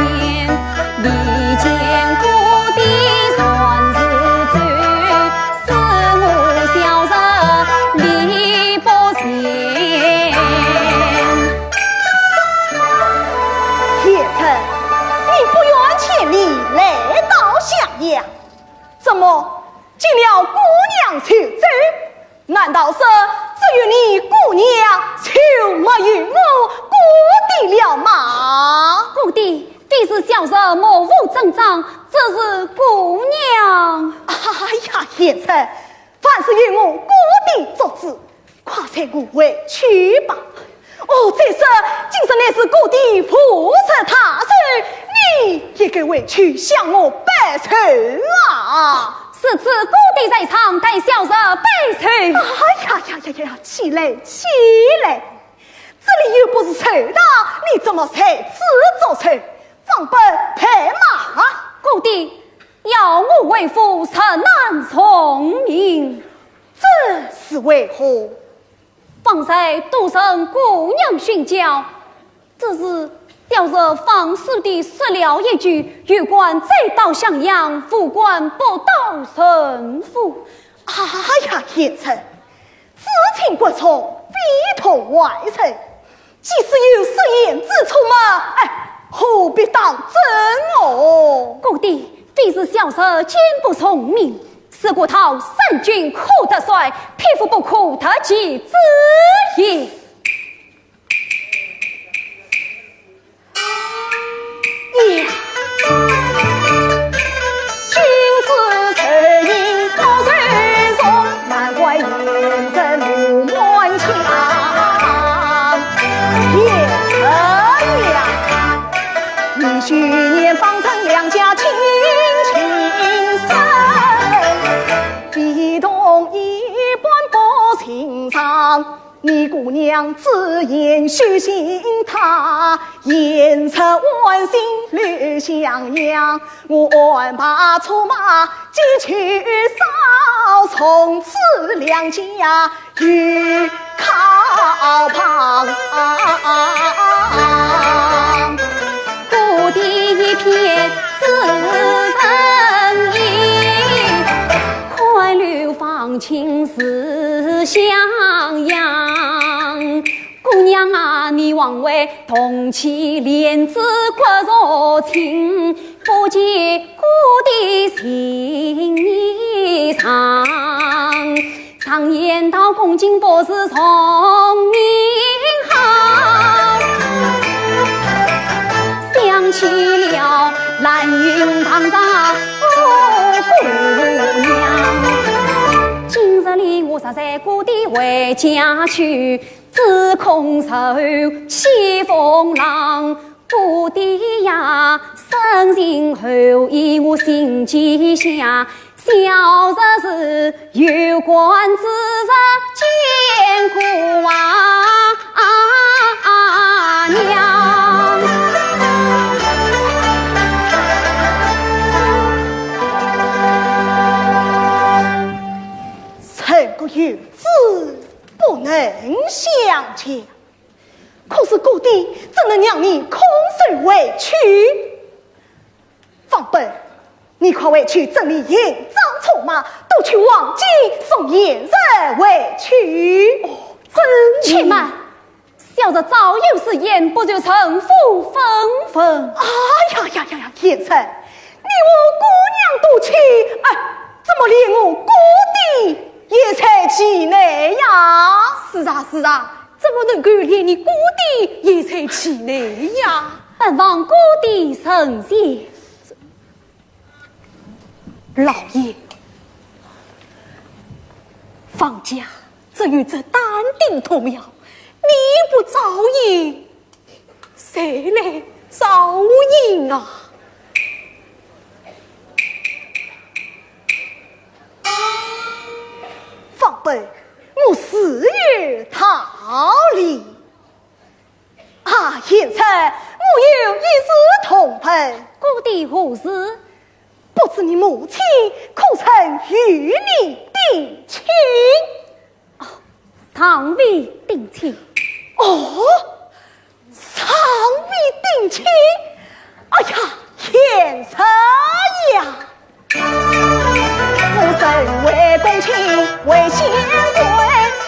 未见姑爹船时走，思我小侄理不全。贤侄，你不远千里来到襄阳，怎么见了姑娘就走？ 难道说只有你姑娘就没有我姑爹了吗？姑爹，非是小侄目无尊长，只是姑娘。哎呀，贤侄，凡事有我姑爹做主，快随我回去吧。哦，再说今日乃是姑爹父亲大寿，你也该回去向我报仇啊！ 如此姑爹在上，待小侄拜寿。哎呀呀呀呀呀，起来，起来！这里又不是寿堂，你怎么在此作寿？方本拍马。姑爹，要我回府，实难从命。这是为何？ 方才多承姑娘训教，只是小侄方叔的说了一句，有官再到襄阳，无官不到陈府。哎呀，贤侄，知情不从，非同外人。即使有失言之处嘛，哎，何必当真哦？姑爹，非是小侄见不从命，是国太三军可得帅，匹夫不可得其子也。 呀，君子受人不受从，难怪贤侄路漫长。贤侄呀，你昔年方称两家亲情深，非同一般不寻常。 你姑娘之言休信她，贤侄安心留襄阳，我安排车马前去捎，从此两家又靠旁。姑爹一片至诚意，看留方卿 是襄阳。姑娘啊，你枉为同妻莲子骨肉亲，不解姑爹心意长。常言道，恭敬不如从命好。想起了兰亭堂上 哦，姑娘，今日里我实在顾得回家去，只恐受起风浪。姑爹呀，深情厚意我心记下，小侄是有官之人，见过啊娘。 人各有志，不能相见。可是姑爹怎能让你空手回去？方本，你快回去整理行装车马，夺取黄金，送贤侄回去。哦，真的？且慢，表侄早有私言，不如成夫分分。哎呀呀呀呀，贤侄，你我姑娘多情，哎，怎么连我姑爹也在其内呀？是啊，是啊，怎么能够连你姑爹也在其内呀？本王姑爹神仙。老爷，方家只有这丹顶童谣，你不照应， 谁来照应啊？方本，我自有道理。啊，贤侄，我有一事同问。姑爹何事？不知你母亲可曾与你定亲？ 哦，尚未定亲。哦，尚未定亲？哎呀，贤侄呀！我身为公卿为显贵，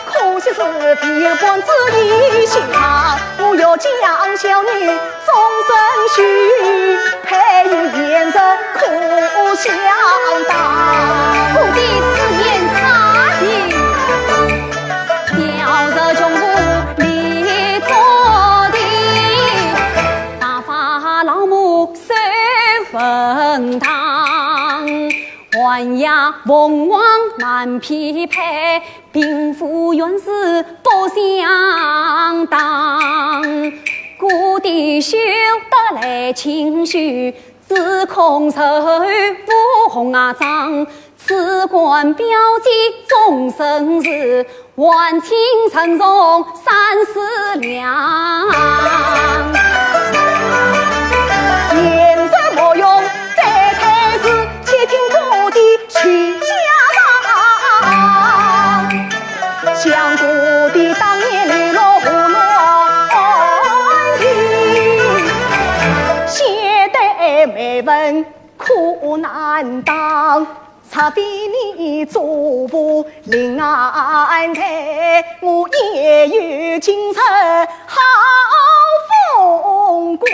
可惜是比官之一下，我要将小女 终身许配与贤侄可相当。姑爹此言差矣，小侄穷无立足地，白发老母受坟堂，寒夜凤凰难匹配， 贫富原是不相当，姑爹休得来清虚，只恐受无红啊妆。此官标记终身事，还请陈重三思量。贤侄莫用再推辞， 且听姑爹叙家当。想姑爹当年流落河南地，写得美文苦难当。若非你祖父临安台，我也有今日好风光。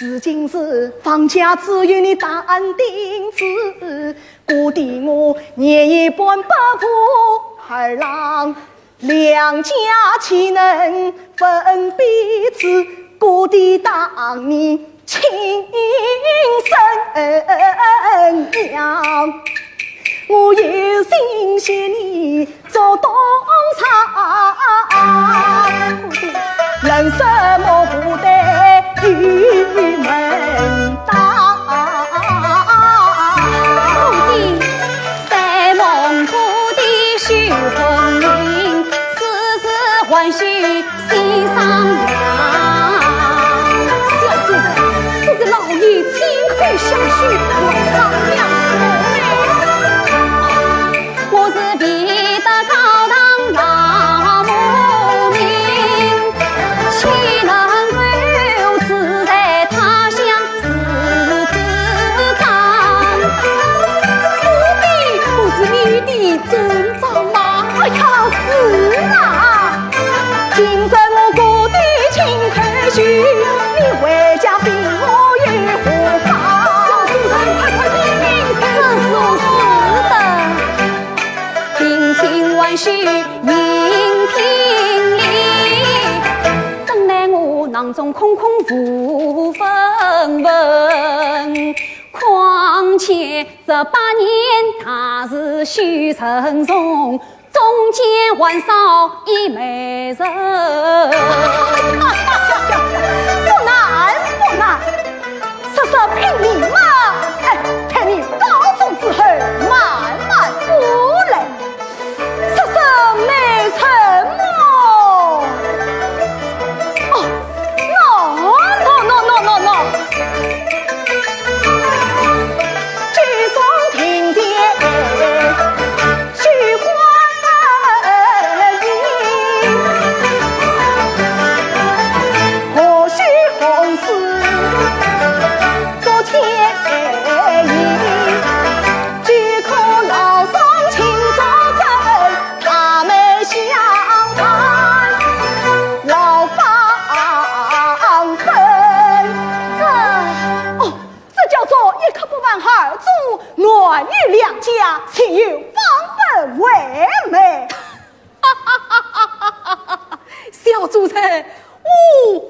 如今是方家只有你丹顶子，姑爹我年已半百武二郎，两家岂能分彼此？姑爹当年亲生娘，我有心谢你 做东床，人生莫负担与门当。姑爹，再望姑爹许婚姻，此事还需 心商量。小主人，这是老爷亲口相许，还商量什么呢？我是未得高堂老母命，岂能够住在他乡 是子长。不必，不是你的尊长吗？哎呀，是啊。今日我姑爹亲口许，你回家禀我有何妨？小主人，快快禀明。是，是的。定亲还需 应聘礼，怎奈我囊中空空无分文。况且这八年大事须慎重，中间还少一媒人。不难，不难。 说说聘礼嘛，哎，待你高中之后慢慢过来。说说媒人么，哦，喏，喏，喏，喏，喏，喏。举手庭前许婚姻，何须红丝做牵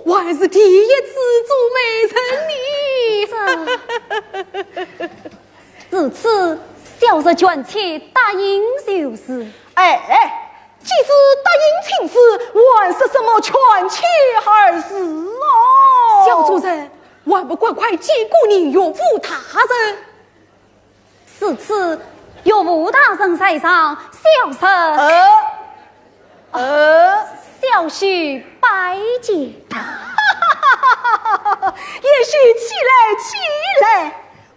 我还是第一次做媒人呢。这，如此，小侄全且答应就是。哎，既是答应亲事，还说什么全且二字哦？小主人，还不快快见过你岳父大人？ 如此，岳父大人在上，小侄，呃，呃，小婿拜见。贤婿起来，起来。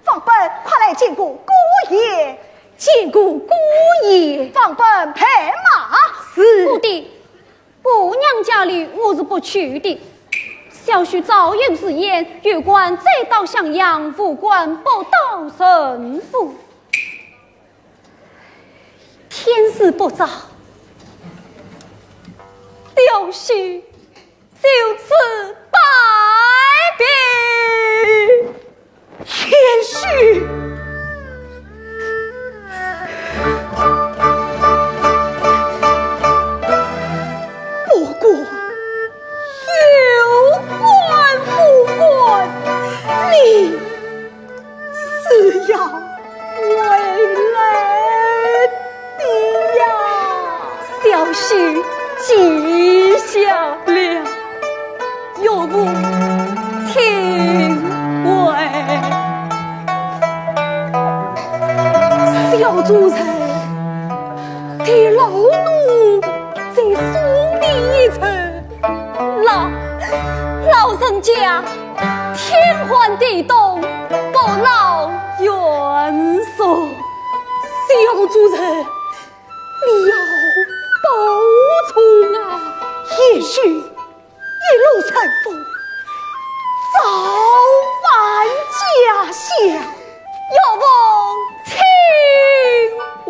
方本，快来见过姑爷。见过姑爷。方本，备马。是。不的， 姑娘家里我是不去的。小婿早有誓言，有官再到襄阳，无官不到陈府。天色不早，小婿就此拜别。 贤婿。不管有官无官，你是要回来的呀。小婿记下了。 岳父请回。小主人，替老奴再送你一程。老，老人家，天寒地冻，不劳远送。小主人，你要保重啊。贤婿， 一路顺风，早返家乡。岳父请回。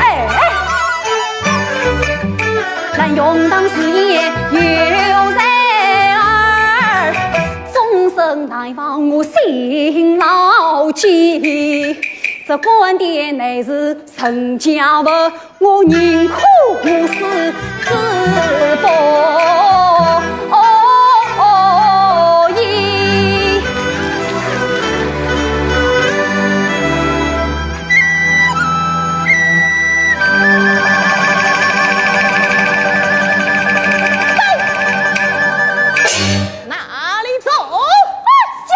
哎，难用当时也有人儿，终身难忘我心牢记。这官钿乃是身家物，我宁可无私之报矣。哪里走？哎呀！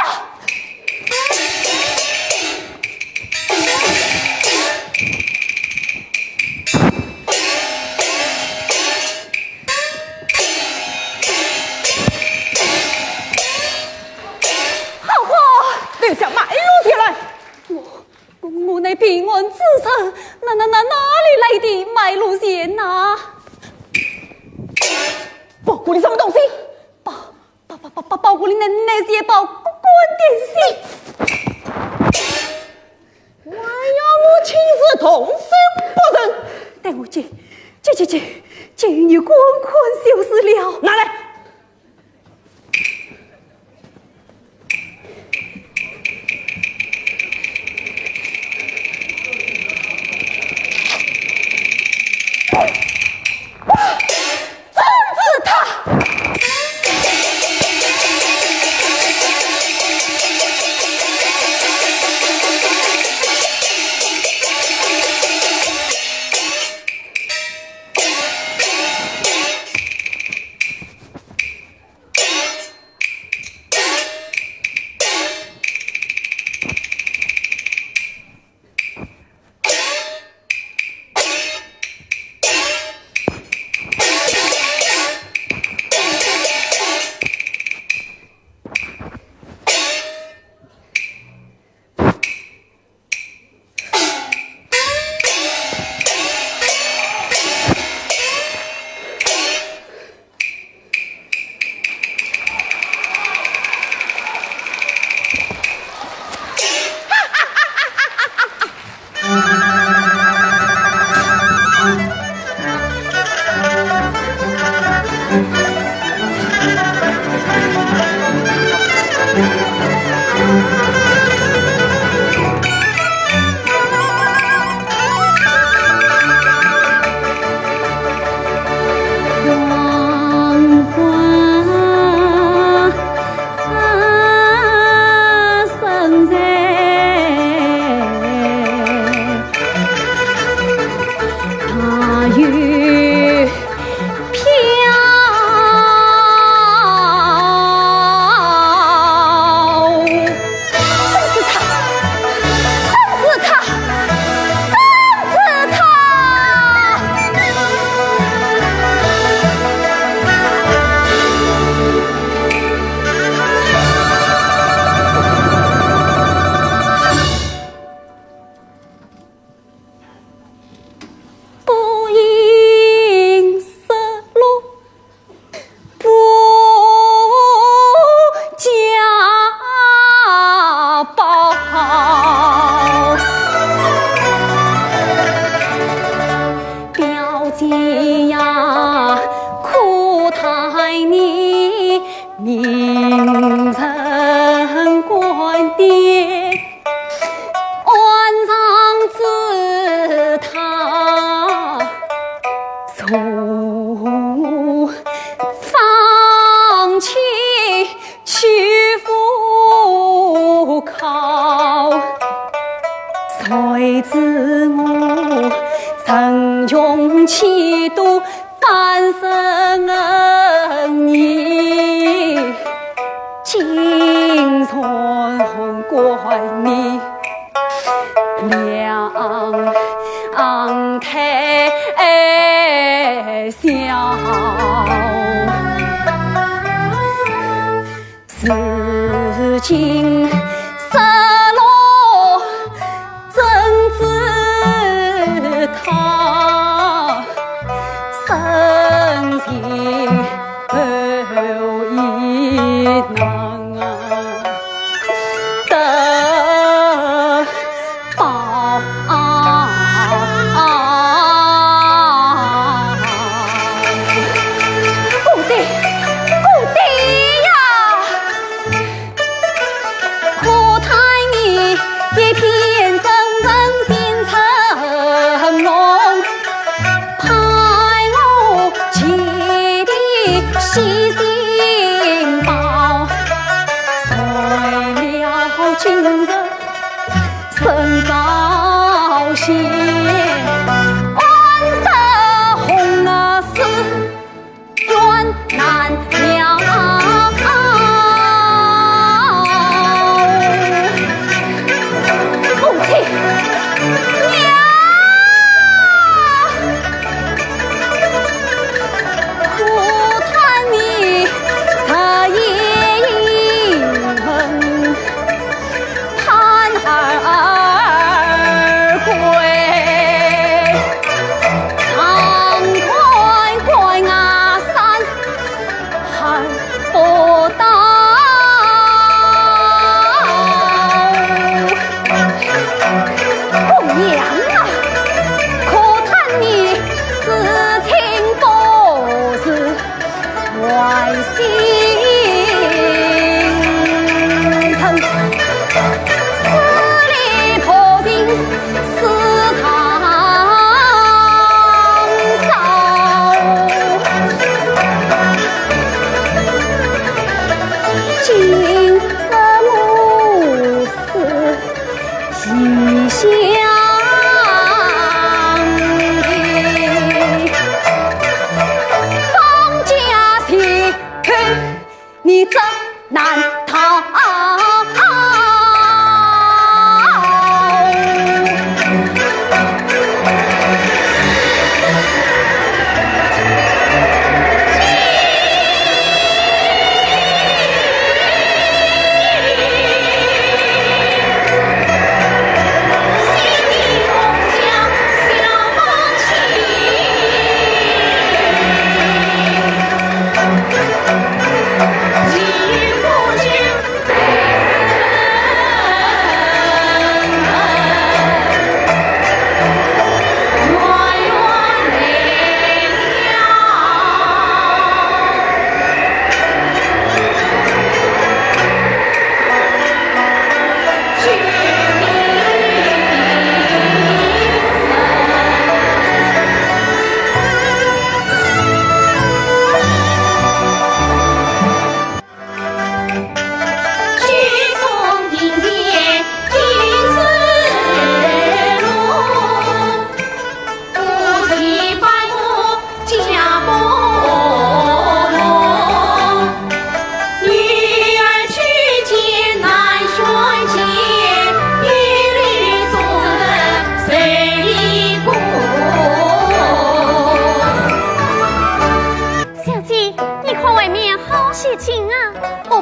好货！留下卖路钱来！我，我，我乃平安之人，哪，哪，哪，哪里来的卖路钱呐？包裹里什么东西？包，包，包，包，包裹里乃，乃是一包官钿。还要我亲自动手不成？待我去，去，去，去，去与你看看就是了。拿来！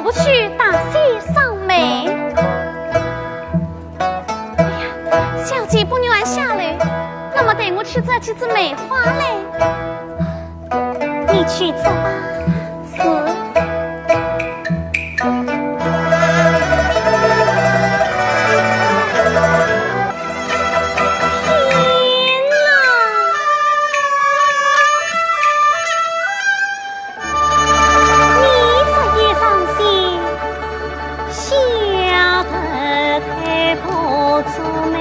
我去打些赏梅。哎呀，小姐不愿下楼，那么待我去折几枝梅花嘞。你去折吧。是。天哪！ 你这一伤心，吓得太不足美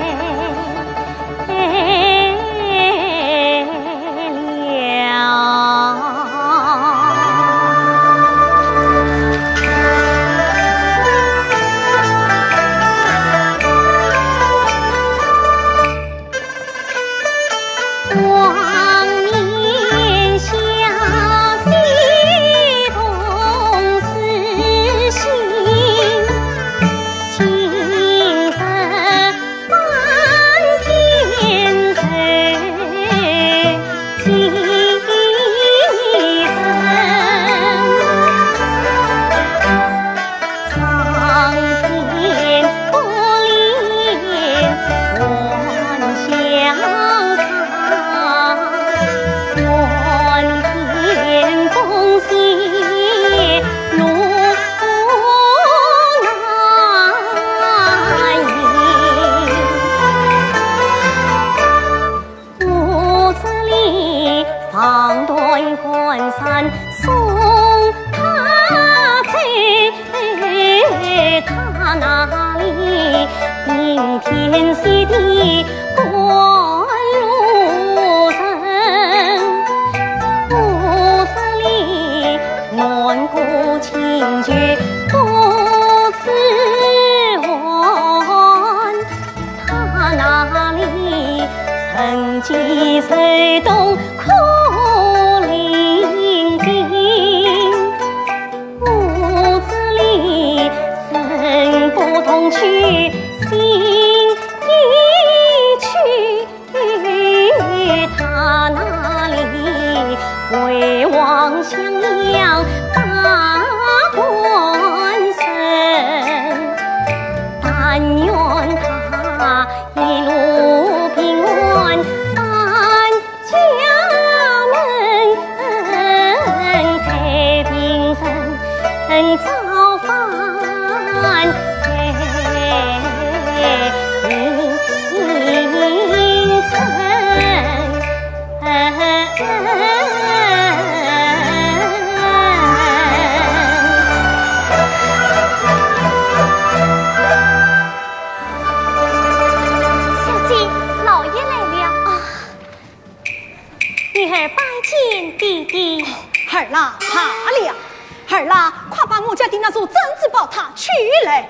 了。小姐，老爷来了。啊，女儿拜见爹爹。儿啦，罢了。儿啦，快把我家的那座珍珠宝塔取来。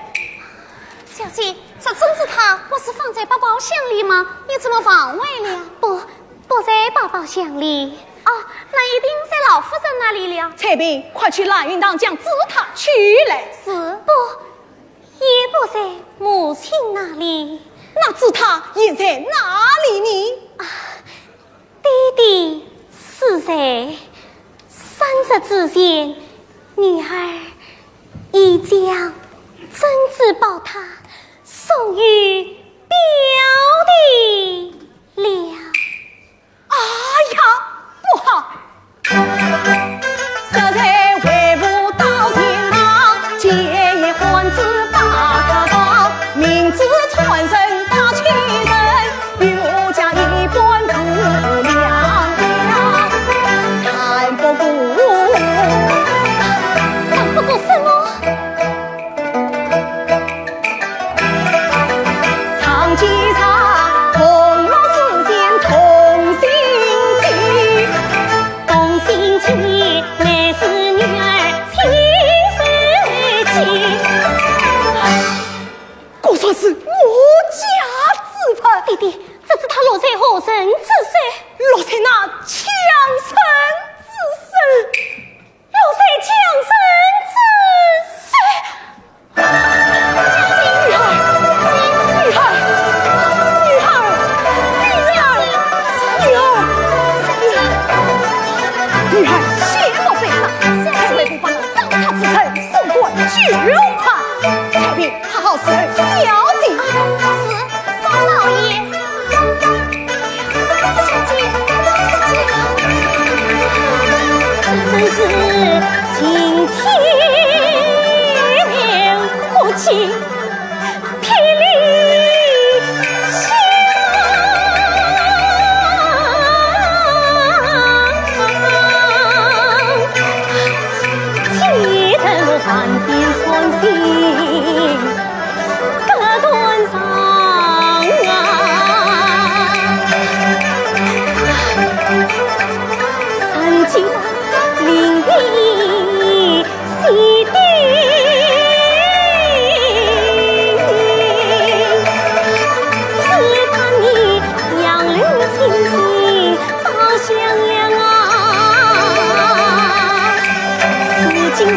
小姐，这珍珠塔不是放在百宝箱里吗？你怎么忘怀了？不，不在百宝箱里。哦，那一定在老夫人那里了。采萍，快去蓝云堂将珠塔取来。是。不，也不在母亲那里。那珠塔现在哪里呢？啊，爹爹死后三日之前，女儿已将珍珠宝塔送与表弟了。哎呀，不好！谈不过什么？ 果然是我家之物。爹爹，这珠塔落在何人之手？落在那强盗之手。 落在强盗之手。小姐，女儿，小姐，女儿，女儿，女儿，女儿，女儿，切莫悲伤，小姐，为父把那盗塔之人送回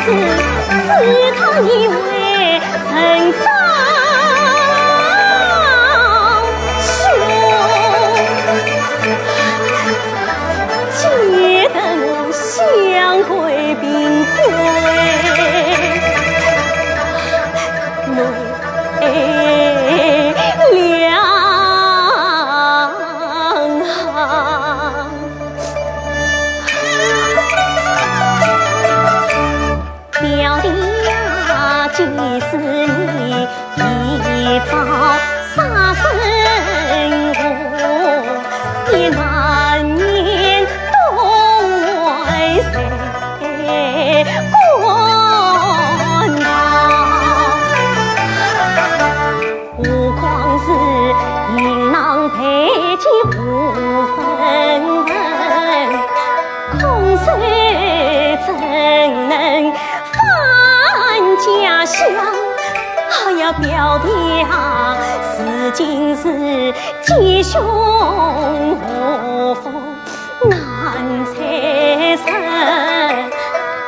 是他以为人长兄，气得我想跪平地。 表弟呀，几时你一朝杀身亡，也难免东外谁 官道。何况是银郎配金无分文，空手怎能返家乡？哎呀，表弟啊，如今是吉凶祸福 难猜测，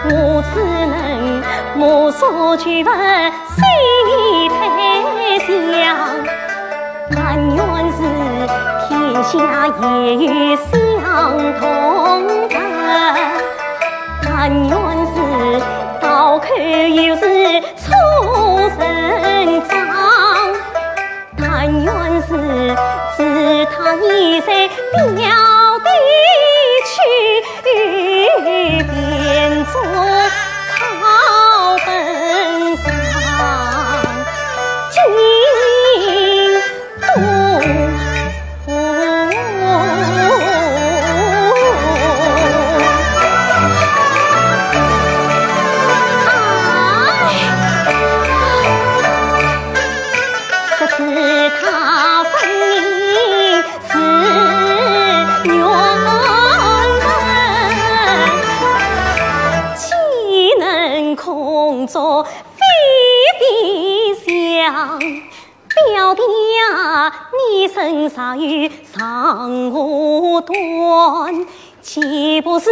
我只能目送举文西台乡。但愿是天下也有相同人，但愿是刀口又是出人丈。 但愿是自他已随表弟去，便作靠本上尽多。 这自他分明是冤人，岂能空作非非相？表弟呀，你身上有长河断， 岂不是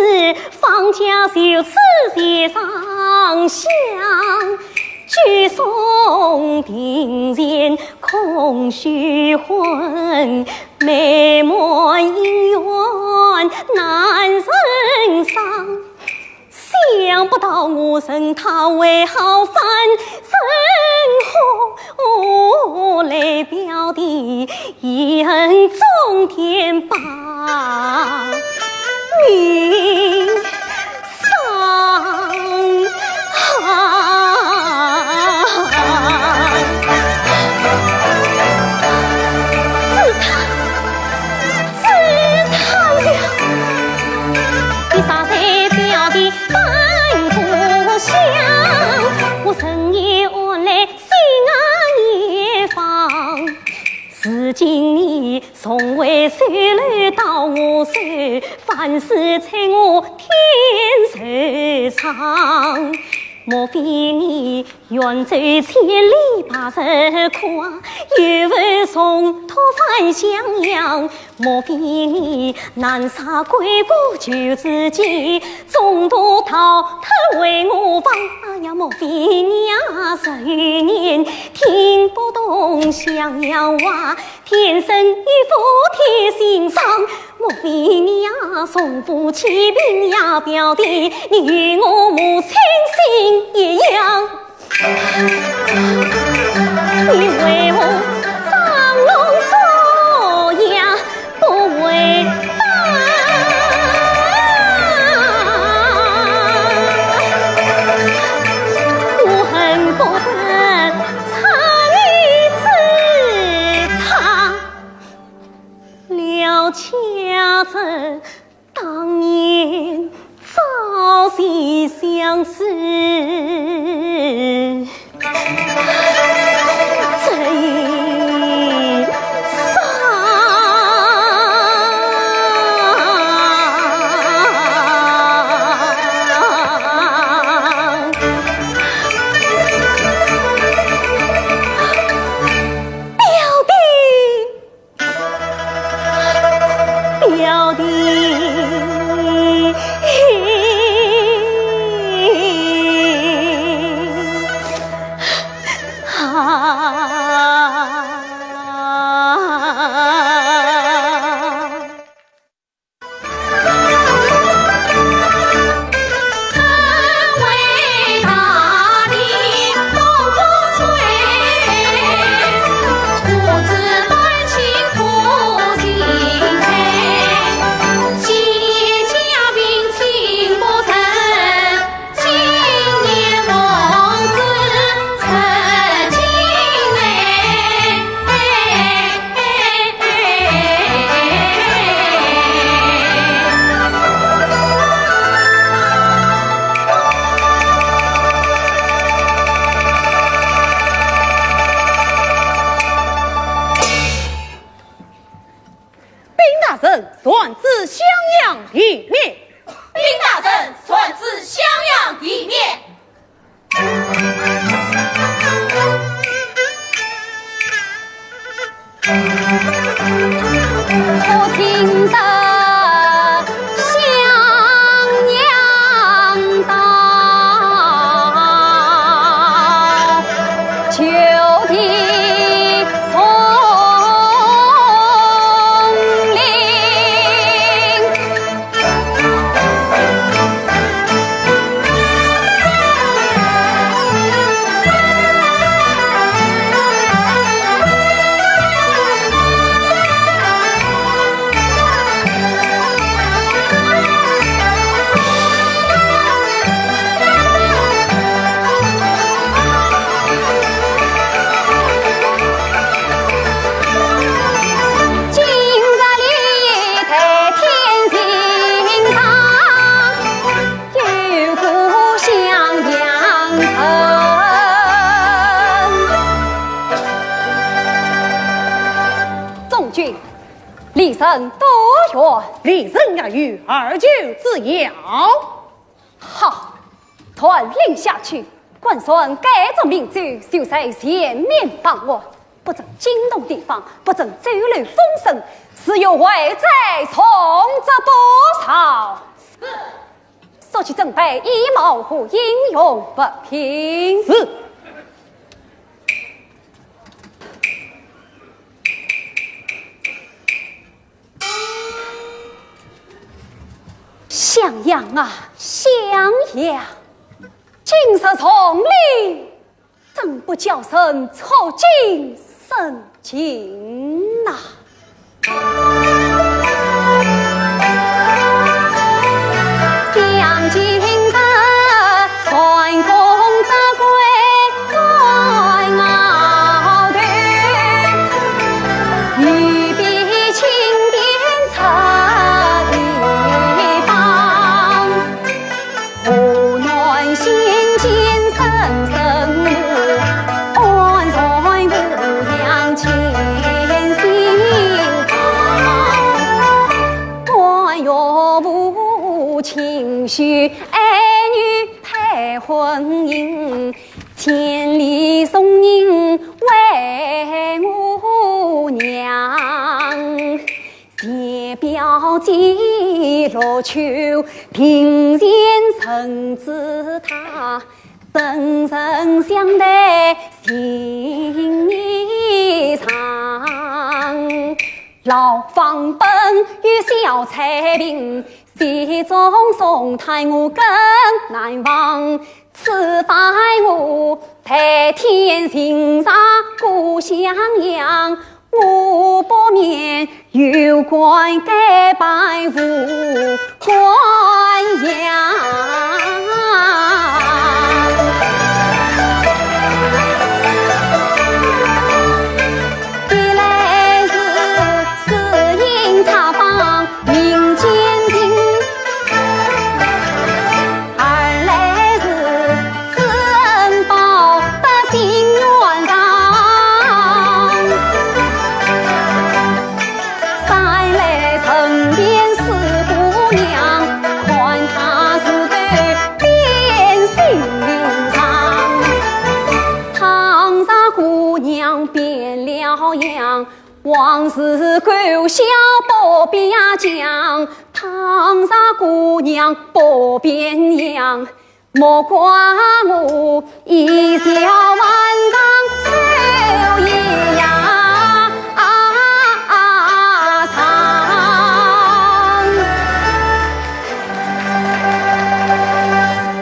方家就此结上香？举送庭前空虚魂，美满姻缘难成双。想不到我认他为好，反成祸，来表弟 一恨冲天把命丧。是他，是他了。你杀死表弟半个香，我深夜安来心安一方。 如今你重回首楼到我手，万事在我天手上。莫非你远走千里把事看，又会重托返襄阳？莫非你南沙归国求知己，中途逃脱为我亡？哎呀，莫非你啊，十余年听不懂襄阳话， 天生一副铁心肠，莫非你呀，从不欺骗呀，表弟，你与我母亲心一样。你为何装聋作哑不回答？我恨不得拆你之塔。 了解这当年朝夕相思，这一生。 表弟。臣传旨襄阳地面。禀大人，传旨襄阳地面。中军，李胜多远？李胜也有二舅之遥。好，传令下去， 官船赶着明州，就在前面把握，不准惊动地方，不准走漏风声，只有坏哉重则不少。是。速去准备衣帽和应用物品。是。襄阳啊，襄阳， 今日重礼，怎不叫人触景生情呐？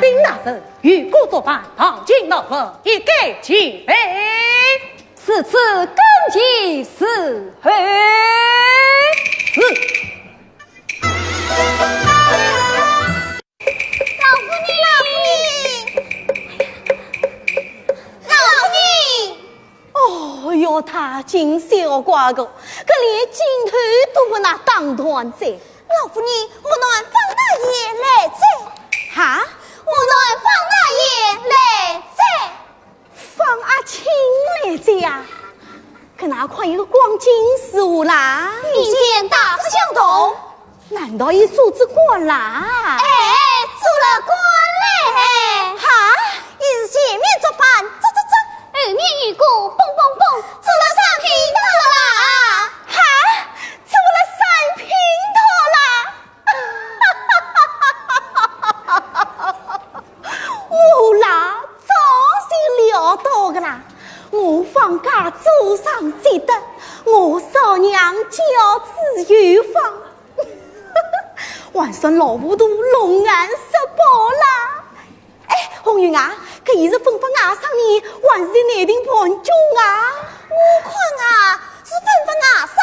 禀大人，御鼓作饭，堂前老佛一改前辈。 此次更衣伺候。是。老夫人，老夫人，老夫人。哦哟，大惊小怪个，搿连进头都勿拿当团哉。老夫人，河南方大爷来哉。哈？河南方大爷来哉。 方阿卿来哉呀，搿哪块有光景如何啦？民间大不祥，哦，难道伊做仔官啦？哎，做了官嘞！哈，伊是前面竹板，扎扎扎，后面雨鼓，嘣嘣嘣，做了三品头啦！哈，做了三品头啦！我啦，早就料到个啦，我方家祖上积德，我嫂娘教子有方。 还算老糊涂，弄俺说饱啦。哎，红云啊，搿伊是分发外甥呢，还是在内廷盘中啊？我看啊，是分发外甥。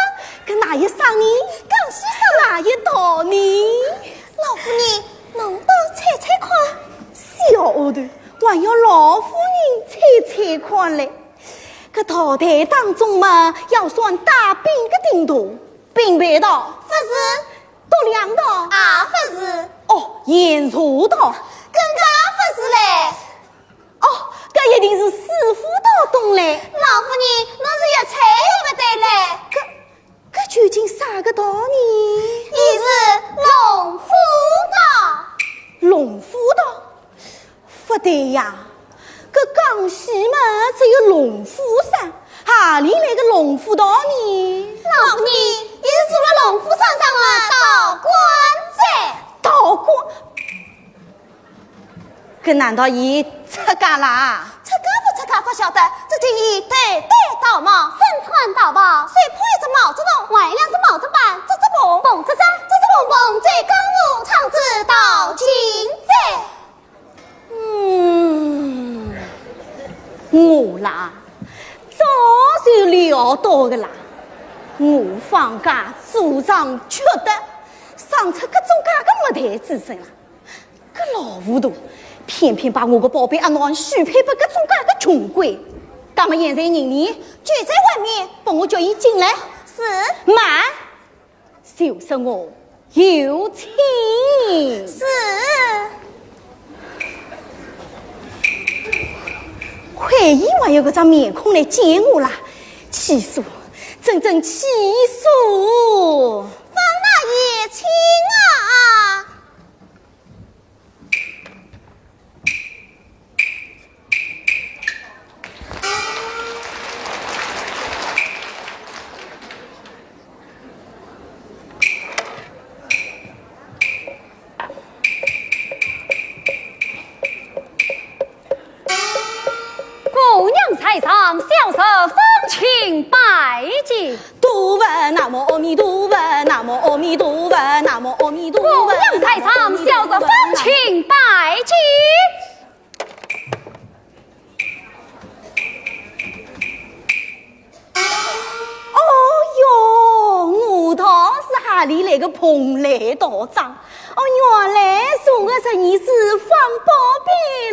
搿哪一省呢？江西省。哪一道呢？老夫人，侬倒猜猜看。小丫头，还要老夫人猜猜看嘞。搿道台当中嘛，要算带兵个顶头。 并排道。勿是。独梁道。也勿是。哦，沿蛇道。更加勿是嘞。哦，搿一定是四府道东嘞。老夫人，侬是越猜越勿对嘞。搿，搿究竟啥个道呢？伊是龙府道。龙府道？ 勿对呀，搿江西嘛只有龙虎山，何里来个龙虎道呢？老夫人，伊是做了龙虎山上的道官哉。道官？搿难道伊出家啦？出家勿出家勿晓得，只听伊头戴道帽，身穿道袍，手捧一只毛竹筒，还有两只毛竹板，吱吱嘣，嘣吱吱，吱吱嘣嘣，在江湖唱仔道情哉。 嗯，我啦，早就料到个啦。我方家祖上缺德，生出搿种介个没代子孙啦。搿老糊涂，偏偏把我个宝贝阿囡许配拨搿种介个穷鬼。葛末现在人呢？就在外面。拨我叫伊进来。是。慢。 就说我有请。是。亏伊还有搿张面孔来见我啦，气死我，真正气死我！方大爷，请啊！ 姑娘在上，小侄方卿拜见。多闻南无阿弥陀佛，南无阿弥陀佛，南无阿弥陀佛。姑娘在上，小侄方卿拜见。 哦哟，我道是何里来个蓬莱道长？哦，原来是我个侄儿子方宝贝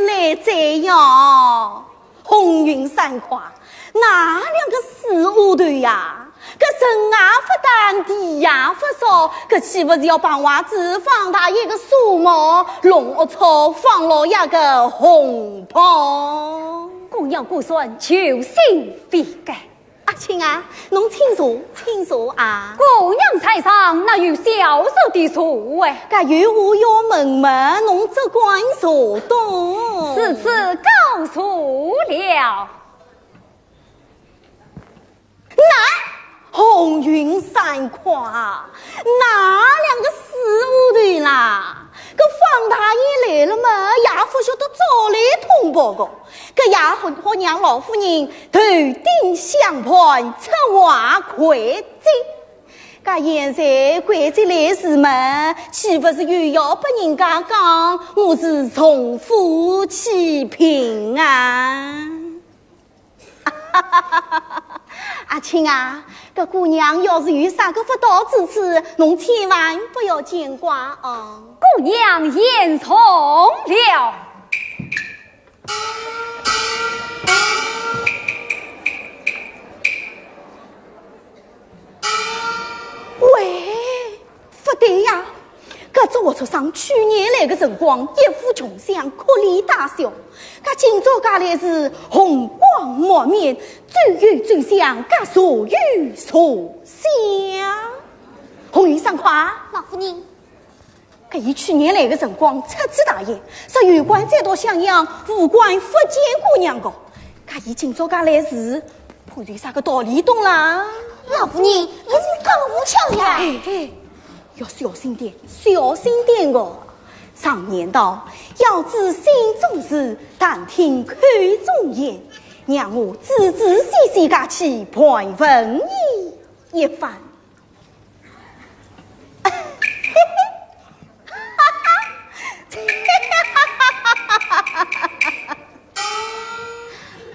来哉哟。红云、三跨，哪两个死丫头呀？ 搿人也勿打，地也勿扫，搿岂勿是要碰坏仔方大爷个纱帽，弄龌龊方老爷个红袍？姑娘姑孙，就心比该。阿卿啊，侬请坐，请坐啊。姑娘在上，哪有小侄的座位？搿有话要问问，侬只管坐东。如此告坐了。 乃红云、三跨，哪两个死丫头啦？搿方大爷来了嘛，也勿晓得早来通报个，搿也好，好让老夫人头顶香盘，出外跪接。搿现在跪接来迟嘛，岂勿是又要拨人家讲我是重富欺贫啊？ 阿卿啊，搿姑娘要是有啥个不到之处，侬千万不要见怪哦。姑娘言重了。喂， 不对呀，搿只活畜生去年来个辰光，一副穷相，哭里带笑，搿今朝介来是红光满面，走有走相，搿坐有坐相。红云、张华，老夫人，搿伊去年来个辰光，出仔大言，说有官再到襄阳，无官勿见姑娘个。搿伊今朝介来是，怕有啥个道理懂啦？老夫人，伊是讲勿巧呀。嘿嘿，要小心点，小心点哦。常言道，要知心中事，但听口中言。让我仔仔细细介去盘问伊一番。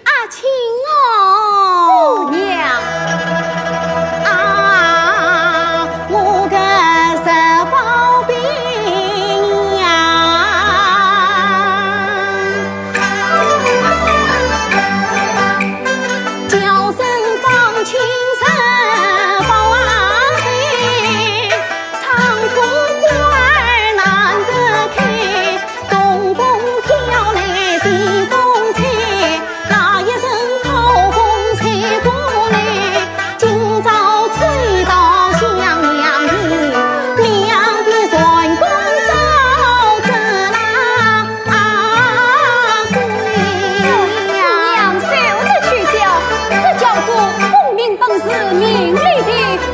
阿卿哦，姑娘。啊，我个十宝贝呀。 姑娘休得取笑，这叫做功名本是名利的，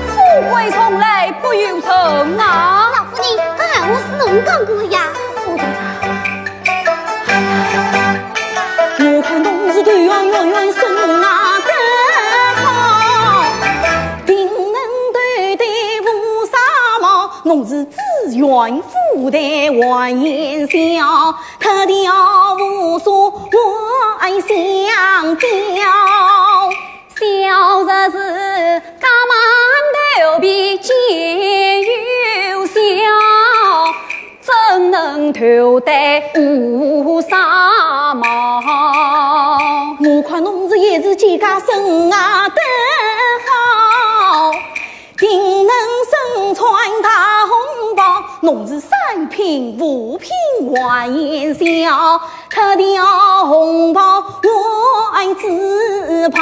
富贵从来不由人啊。老夫人，搿闲话是侬讲过的呀。我看侬是头圆圆圆，身啊得好，定能头戴乌纱帽，侬是紫苑夫人还言笑。 脱掉乌纱还镶貂。小日子家满头皮皆有笑，怎能头戴乌纱帽？我看侬是也是几家生啊得好。 定能身穿大红袍，侬是三品五品还言笑，脱掉红袍换紫袍。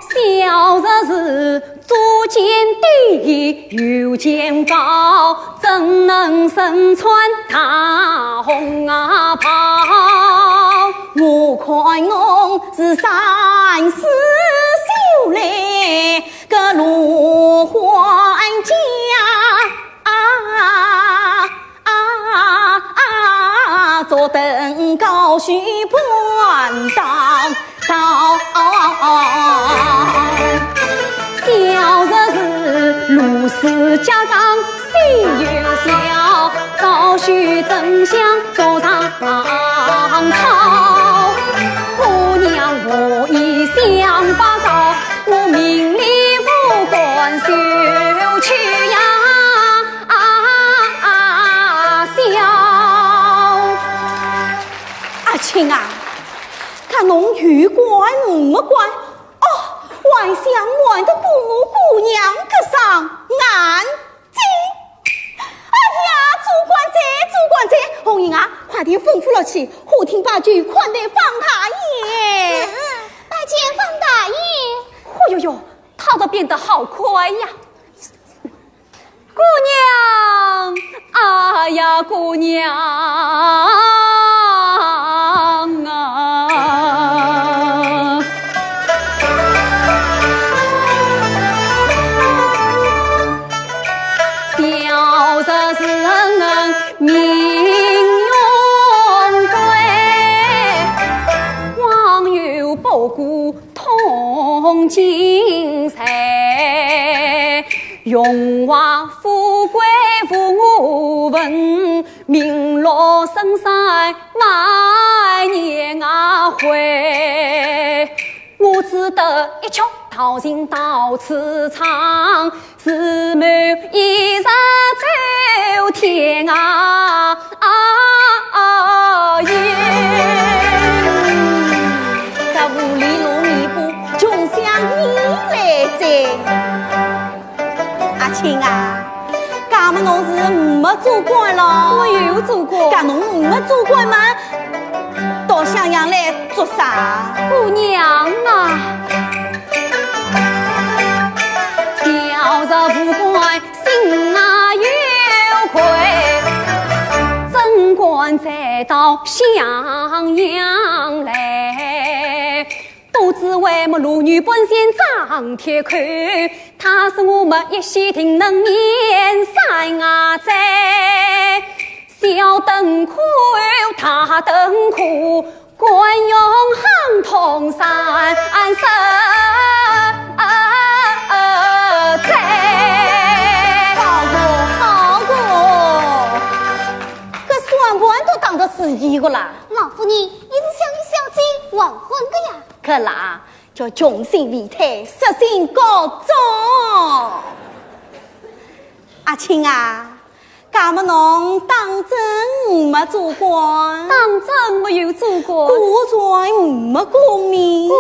小日子捉奸低，游奸高，怎能身穿大红啊袍？我看侬是三四秀来 个罗汉家啊啊啊，坐等高须盘当朝。小日子如此家当，谁有笑？高须怎想做上朝？姑娘何以想不到？ 我名利无关，休去呀，啊，笑。阿卿啊，搿侬有官没官？哦，还想瞒得过我姑娘个双眼睛？ 哎呀，做官哉，做官哉！红英啊，快点吩咐落去，花厅摆酒款待方大爷。是，拜见方大爷。哦哟哟，他倒变得好快呀！姑娘，哎呀，姑娘啊！ 小日子人命运贵，枉有不顾同情谁。荣华富贵无我份，名落深山万年啊回。 我只得一曲道情到此唱，自谋一日走天涯。啊，啊，耶。搿无里路弥补，穷乡野来哉。 阿卿啊，搿么侬是没做官咯？我有做官。搿侬没做官嘛，到襄阳来做啥？姑娘啊，小日无官到襄阳来，都知为么罗女本县张铁口，他说我们一息定能免三害哉。小灯苦，大灯苦，官用行通三十。好个，好个，搿算盘都打得是一个啦。老夫人，伊是想与小姐完婚的呀。搿啦，叫穷心未退，色心告终。阿卿啊， 假么侬当真没做官？当真没有做官。果然没功名。果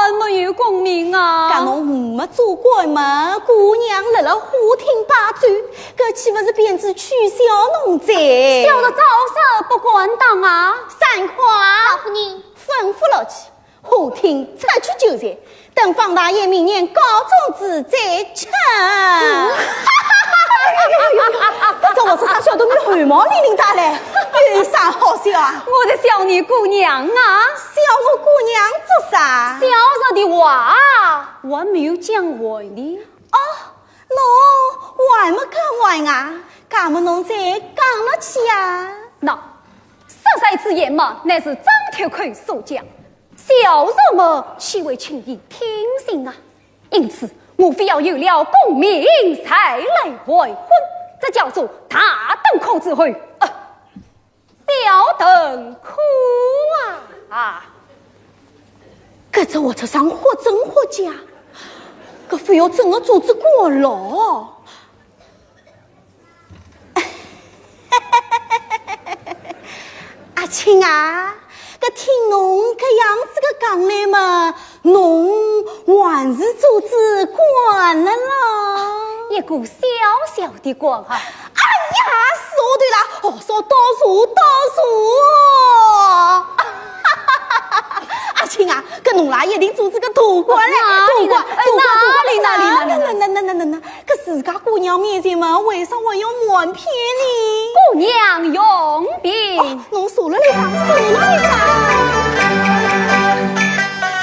然没有功名啊。假侬没做官嘛，姑娘辣辣花厅摆酒，搿岂勿是变仔取笑侬哉？小侄早说不敢当啊。散款。老夫人。吩咐落去， 花厅出去就哉，等方大爷明年高中仔再吃。搿只活畜生笑得我汗毛凛凛打嘞，有啥好笑啊？我在笑你姑娘啊。笑我姑娘做啥？小侄的话，我还没有讲完呢。哦，侬还没讲完啊？假么侬再讲落去啊。喏，十岁之言嘛，乃是张铁口所讲。 小侄们岂会轻易听信啊？因此，我非要有了功名才来完婚，这叫做大灯苦之后，啊，小灯苦啊！啊，搿只活畜生或真或假，搿非要真个做仔官咯？ 阿卿啊，搿听侬搿样子个讲来嘛，侬还是做仔官了啦。一个小小的官啊。哎呀，是哦，对啦，哦，说倒是，倒是哦。阿卿啊，搿侬啦一定做仔个大官嘞，哪里呢？大官，大官，哎，哪里，哪里，哪里，哪里？哪，哪，哪，哪，哪，哪。 搿自家姑娘面前嘛，为啥还要瞒骗呢？姑娘容禀。哦，侬坐辣里向，坐辣里向。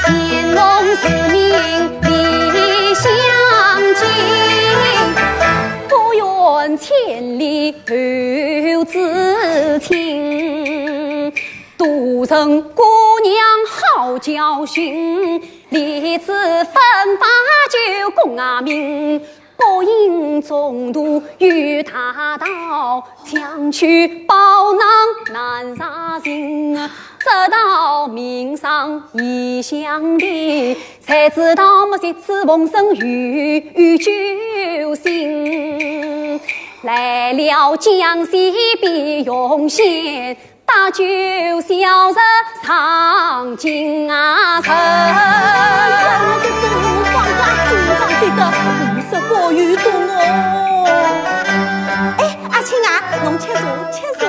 乾隆四年立襄阳，不远千里投知青。都城姑娘好教训，立志奋发救功名。 各营中途有大盗，抢取宝囊难查寻。这盗名声已响的，才知道么这次逢生有救星。来了江西碧云县， 搭救小侄上京啊城。哎呀，这真是我方家祖上积德，不是高有多哦。哎，阿卿啊，侬吃茶，吃茶。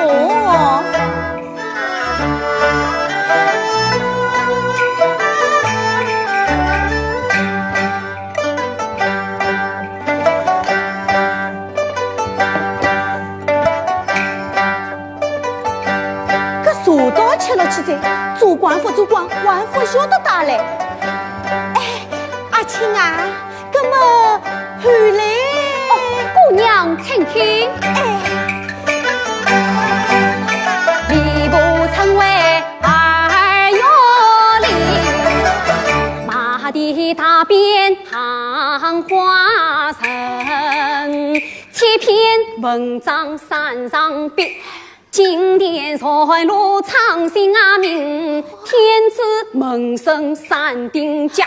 搿茶倒吃落去哉，做官勿做官，还勿晓得带嘞。哎，阿卿啊，搿么后来？哦，姑娘请听。哎。吏部曾为二月里，马蹄踏遍 行花城，七篇文章山上笔，金殿传录唱姓名，天子门生山顶家，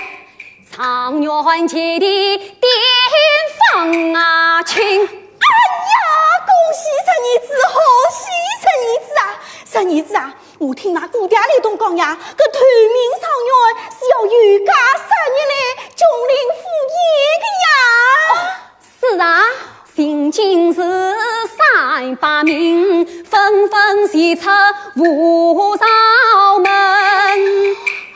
状元及第典方卿。哎呀，恭喜侄儿子，贺喜侄儿子啊！侄儿子啊， 我听㑚姑爹里东讲呀，搿头名状元是要有家室业来，穷林赴宴个呀。哦，是啊，行进如山百名，纷纷齐出吴朝门。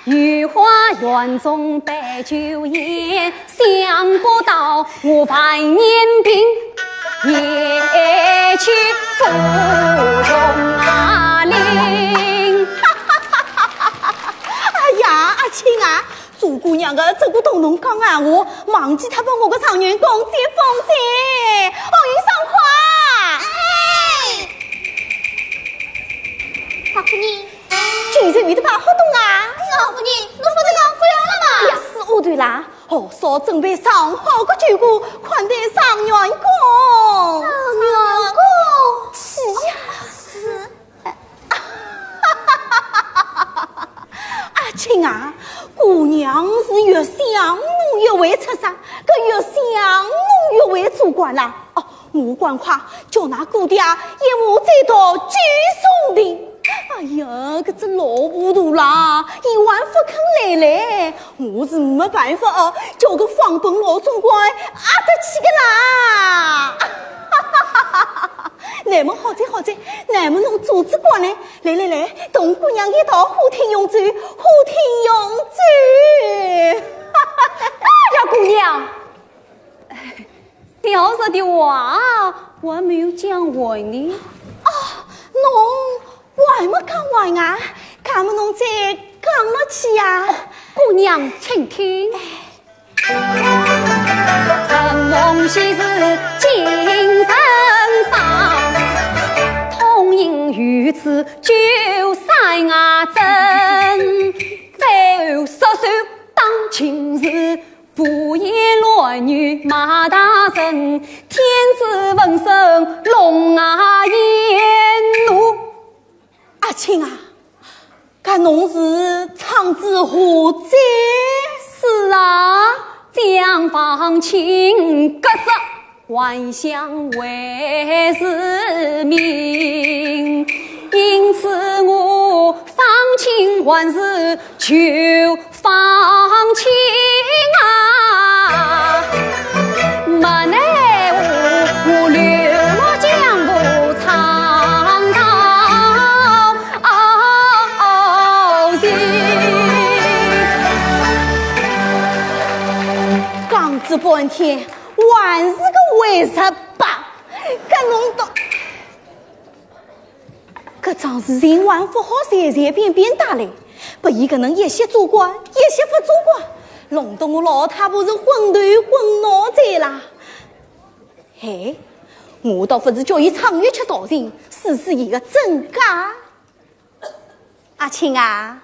御花园中摆酒宴，想不到我万年病也去赴穷啊哩。两个，只顾同侬讲闲话，忘记脱拨我个状元公接风采。哦，云爽快！哎，大夫人，酒是有的把好动啊。哎呀，夫人，侬勿是讲勿要了吗？哎呀，死丫头啦！哦，少准备上好个酒果，款待状元公。状元公？是呀，是。 阿卿啊，姑娘是越想侬越会出色，搿越想侬越会做官啦。哦，我赶快叫㑚姑爹一马追到九松亭。哎呀，搿只老糊涂啦，伊还勿肯来嘞，我是没办法哦，叫个方本老总管压得去个啦。 那么好哉好哉，那么侬做仔官来，来来来，同姑娘一道花厅用酒，花厅用酒。哎呀，姑娘，小侄的话还没有讲完呢。哦，侬话还没讲完啊？那么侬再讲落去呀。哦，姑娘请听。 承蒙昔日金圣上，痛饮于此酒三杯。再说说当今日，无言乱语骂大人，天子闻声龙啊言怒。 阿卿啊，搿侬是唱仔何哉？是啊，将房情隔着，还乡为是名。因此我方卿还是求 方卿啊，没奈何，我流落江湖唱道情。讲仔半天，还是个为啥吧？搿侬倒 搿桩事情还勿好随随便便打来，拨伊搿能一歇做官，一歇勿做官，弄得我老太婆是昏头昏脑哉啦。嘿，我倒勿如叫伊唱一曲道情，试试伊个真假。阿卿啊，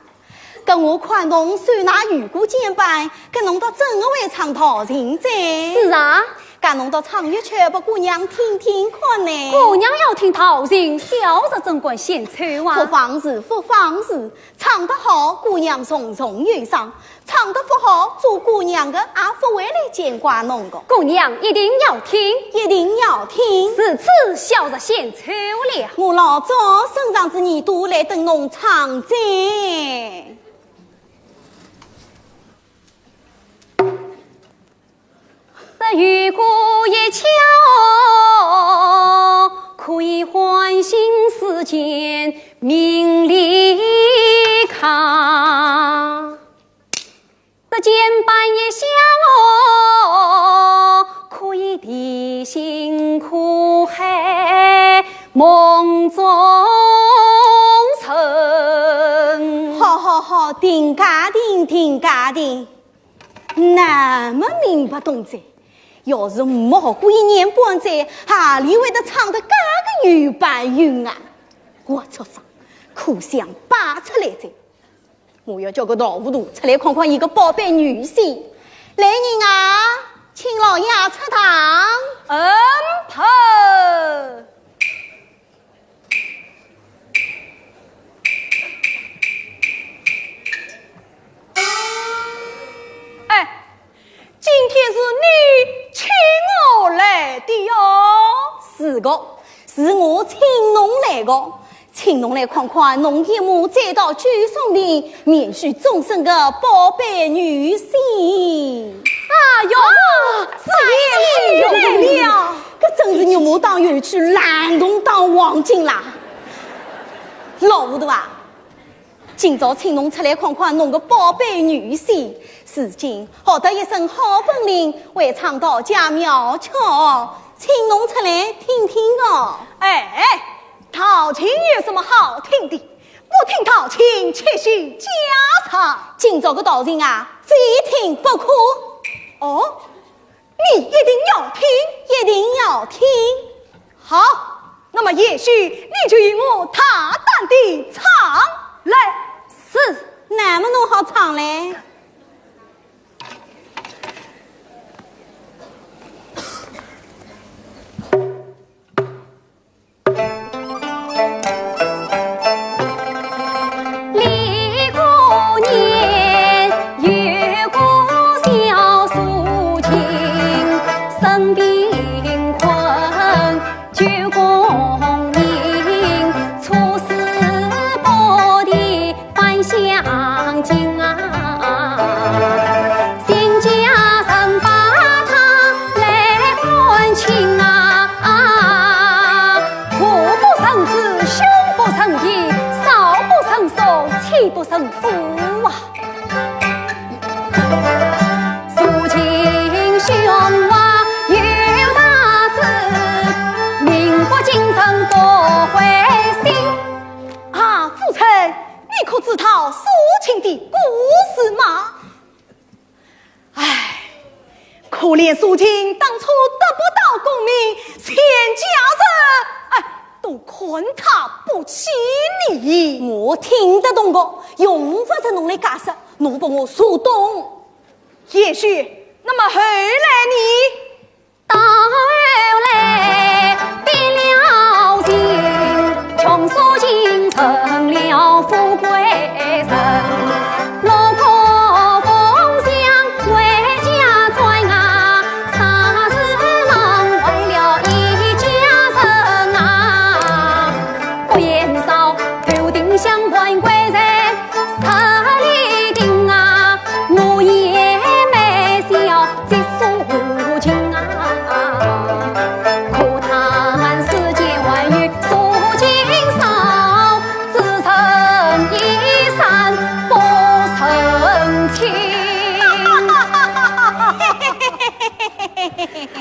搿我看侬手拿雨果简板，搿侬倒真个会唱道情哉。是啊。搿侬倒唱一曲拨姑娘听听看呢。姑娘要听道情，小侄怎敢献丑啊？不妨事，不妨事，唱得好，姑娘重重有赏；唱得不好，做姑娘个也不会来见怪侬个。姑娘一定要听。一定要听。如此小侄献丑了。我老早伸长仔耳朵来等侬唱哉。 得雨果一曲哦，可以唤醒世间名利客。得简板一下哦，可以提醒苦海梦中人。好好好，停介停，停介停。 那么明白懂哉，要是没学过一年半载，哪里会得唱得介个有板有眼啊？活畜生，可想摆出来哉！我要叫个老糊涂出来看看伊个宝贝女婿。来人啊，请老爷出堂。嗯，婆。 哎，今天是你请我来的哟。是个，是我请侬来个，请侬来看看侬一马追到九松亭，面许终身个宝贝女婿。哎哟，是也是有了。搿真是牛毛当圆圈，烂铜当黄金啦！老糊涂啊， 今朝请侬出来看看侬个宝贝女婿，如今学得一身好本领，会唱道家妙曲，请侬出来听听哦。哎，道情有什么好听的？不听道情，且休家常。今朝个道情啊，非听不可。哦，你一定要听？一定要听。好，那么贤婿你就与我大胆地唱来。是，那么侬好唱嘞。啊，夫人，你可知道苏秦的故事吗？唉，可怜苏秦当初得不到功名，全家人，哎，都看他不起呢。我听得懂个，用勿着侬来解释，侬拨我说懂。贤婿，那么后来呢？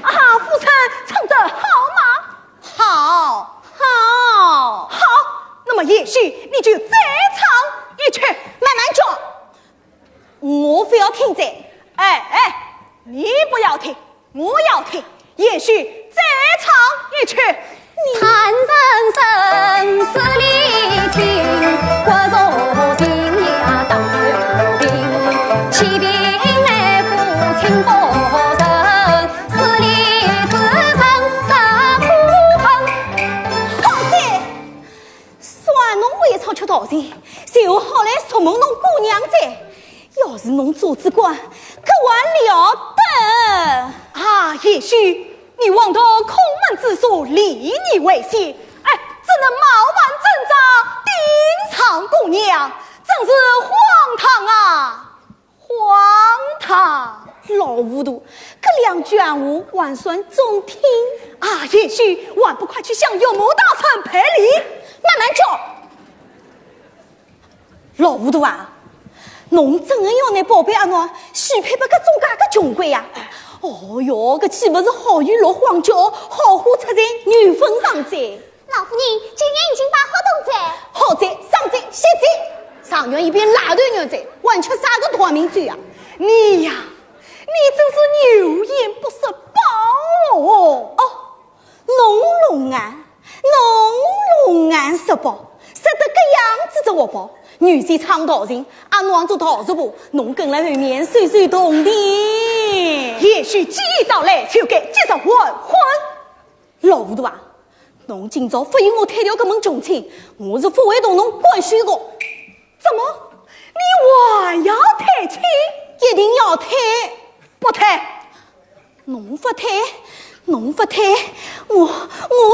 啊，夫人唱得好吗？好，好，好。那么贤婿，你就再唱一曲。慢慢叫，我不要听哉。哎，哎，你不要听，我要听。贤婿，再唱一曲。好哉，算侬会唱曲道情，就好来说明侬姑娘哉。 要是侬做仔官，可还了得？啊，贤婿，你枉读孔门之书，礼义为先，哎，怎能冒犯尊长，顶撞姑娘，真是荒唐啊，荒唐！老糊涂，搿两句闲话还算中听。啊，贤婿，还不快去向岳母大人赔礼？慢慢叫。 老糊涂啊，侬真的要拿宝贝阿囡许配拨搿种介个穷鬼呀？哦哟，搿岂勿是好雨落荒郊，好货出在牛粪上哉？老夫人，酒宴已经摆好东哉。好哉，上哉，歇哉，状元一边拉头牛哉，还吃啥个断命酒啊？你呀，你真是有眼不识宝哦。哦， 侬龙眼，侬龙眼识宝，识得搿样子只活宝，女婿唱道情，阿囡做道士婆，侬跟了后面嗖嗖动的。贤婿既已到来，就该及时完婚。老糊涂啊，侬今朝不与我退掉搿门穷亲，我是不会同侬干休个。怎么，你还要退亲？一定要退。不退。 侬勿退，侬勿退，我，我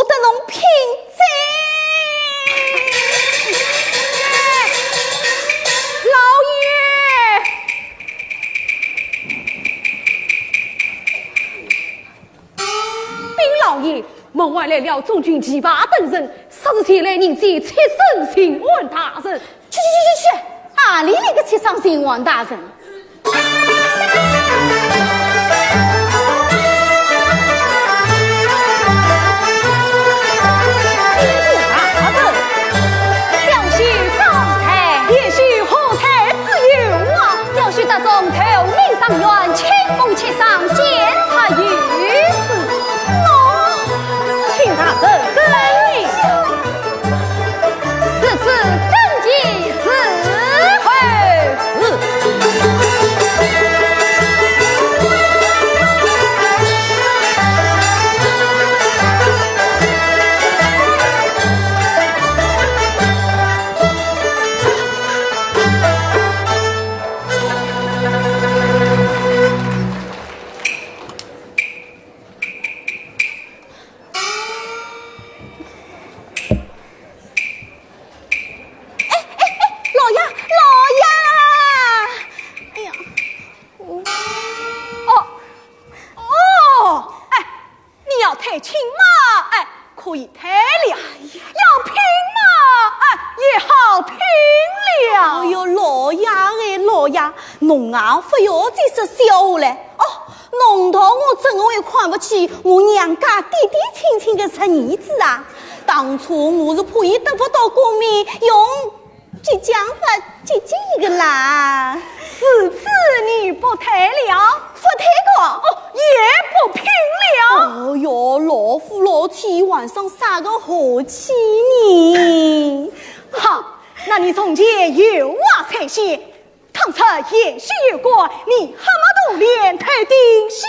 搭侬拼哉！老爷！禀老爷，门外来了中军骑马等人，说是前来迎接七省巡按大人。 去去去去去，哪里来个七省巡按大人？禀大人，小婿张大人，跟你。是，是，正是，是。哎，是。哎，哎，哎，老爷，老爷！哎呀，哦，哦，哦，哎，你要退亲嘛，哎，可以退了；要拼嘛，哎，也好拼了。哎哟，老爷哎，老爷，侬也勿要再说笑话了。哦，难道我真会看勿起我娘家点点亲亲个侄儿子啊？当初我是怕伊得勿到功名，用激将法激激伊个啦。如此你不退了？勿退个。哦，也不拼了？哦哟，老夫老妻还生啥个和气呢？好，那你从前有话在先，倘若贤婿有过，你黑帽大脸头顶香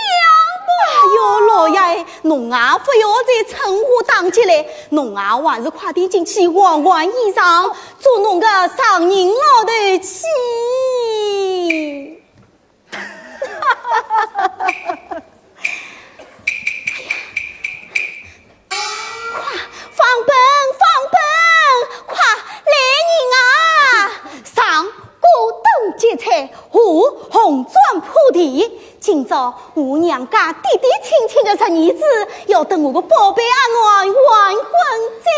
不？哎哟，老爷，侬也勿要再趁火打劫了，侬也还是快点进去换换衣裳，做侬个丈人老头去。哎呀，快，放本，放本，快，来人啊！上挂灯结彩，下红砖铺地。今朝我娘家点点亲亲个侄儿子，要等我个宝贝阿囡完婚哉。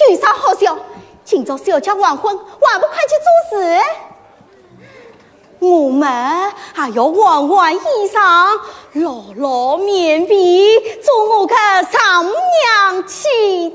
有啥好笑？今朝小姐完婚，还不快去做事？ 我们还要换换衣裳，老老面皮，做我个丈母娘去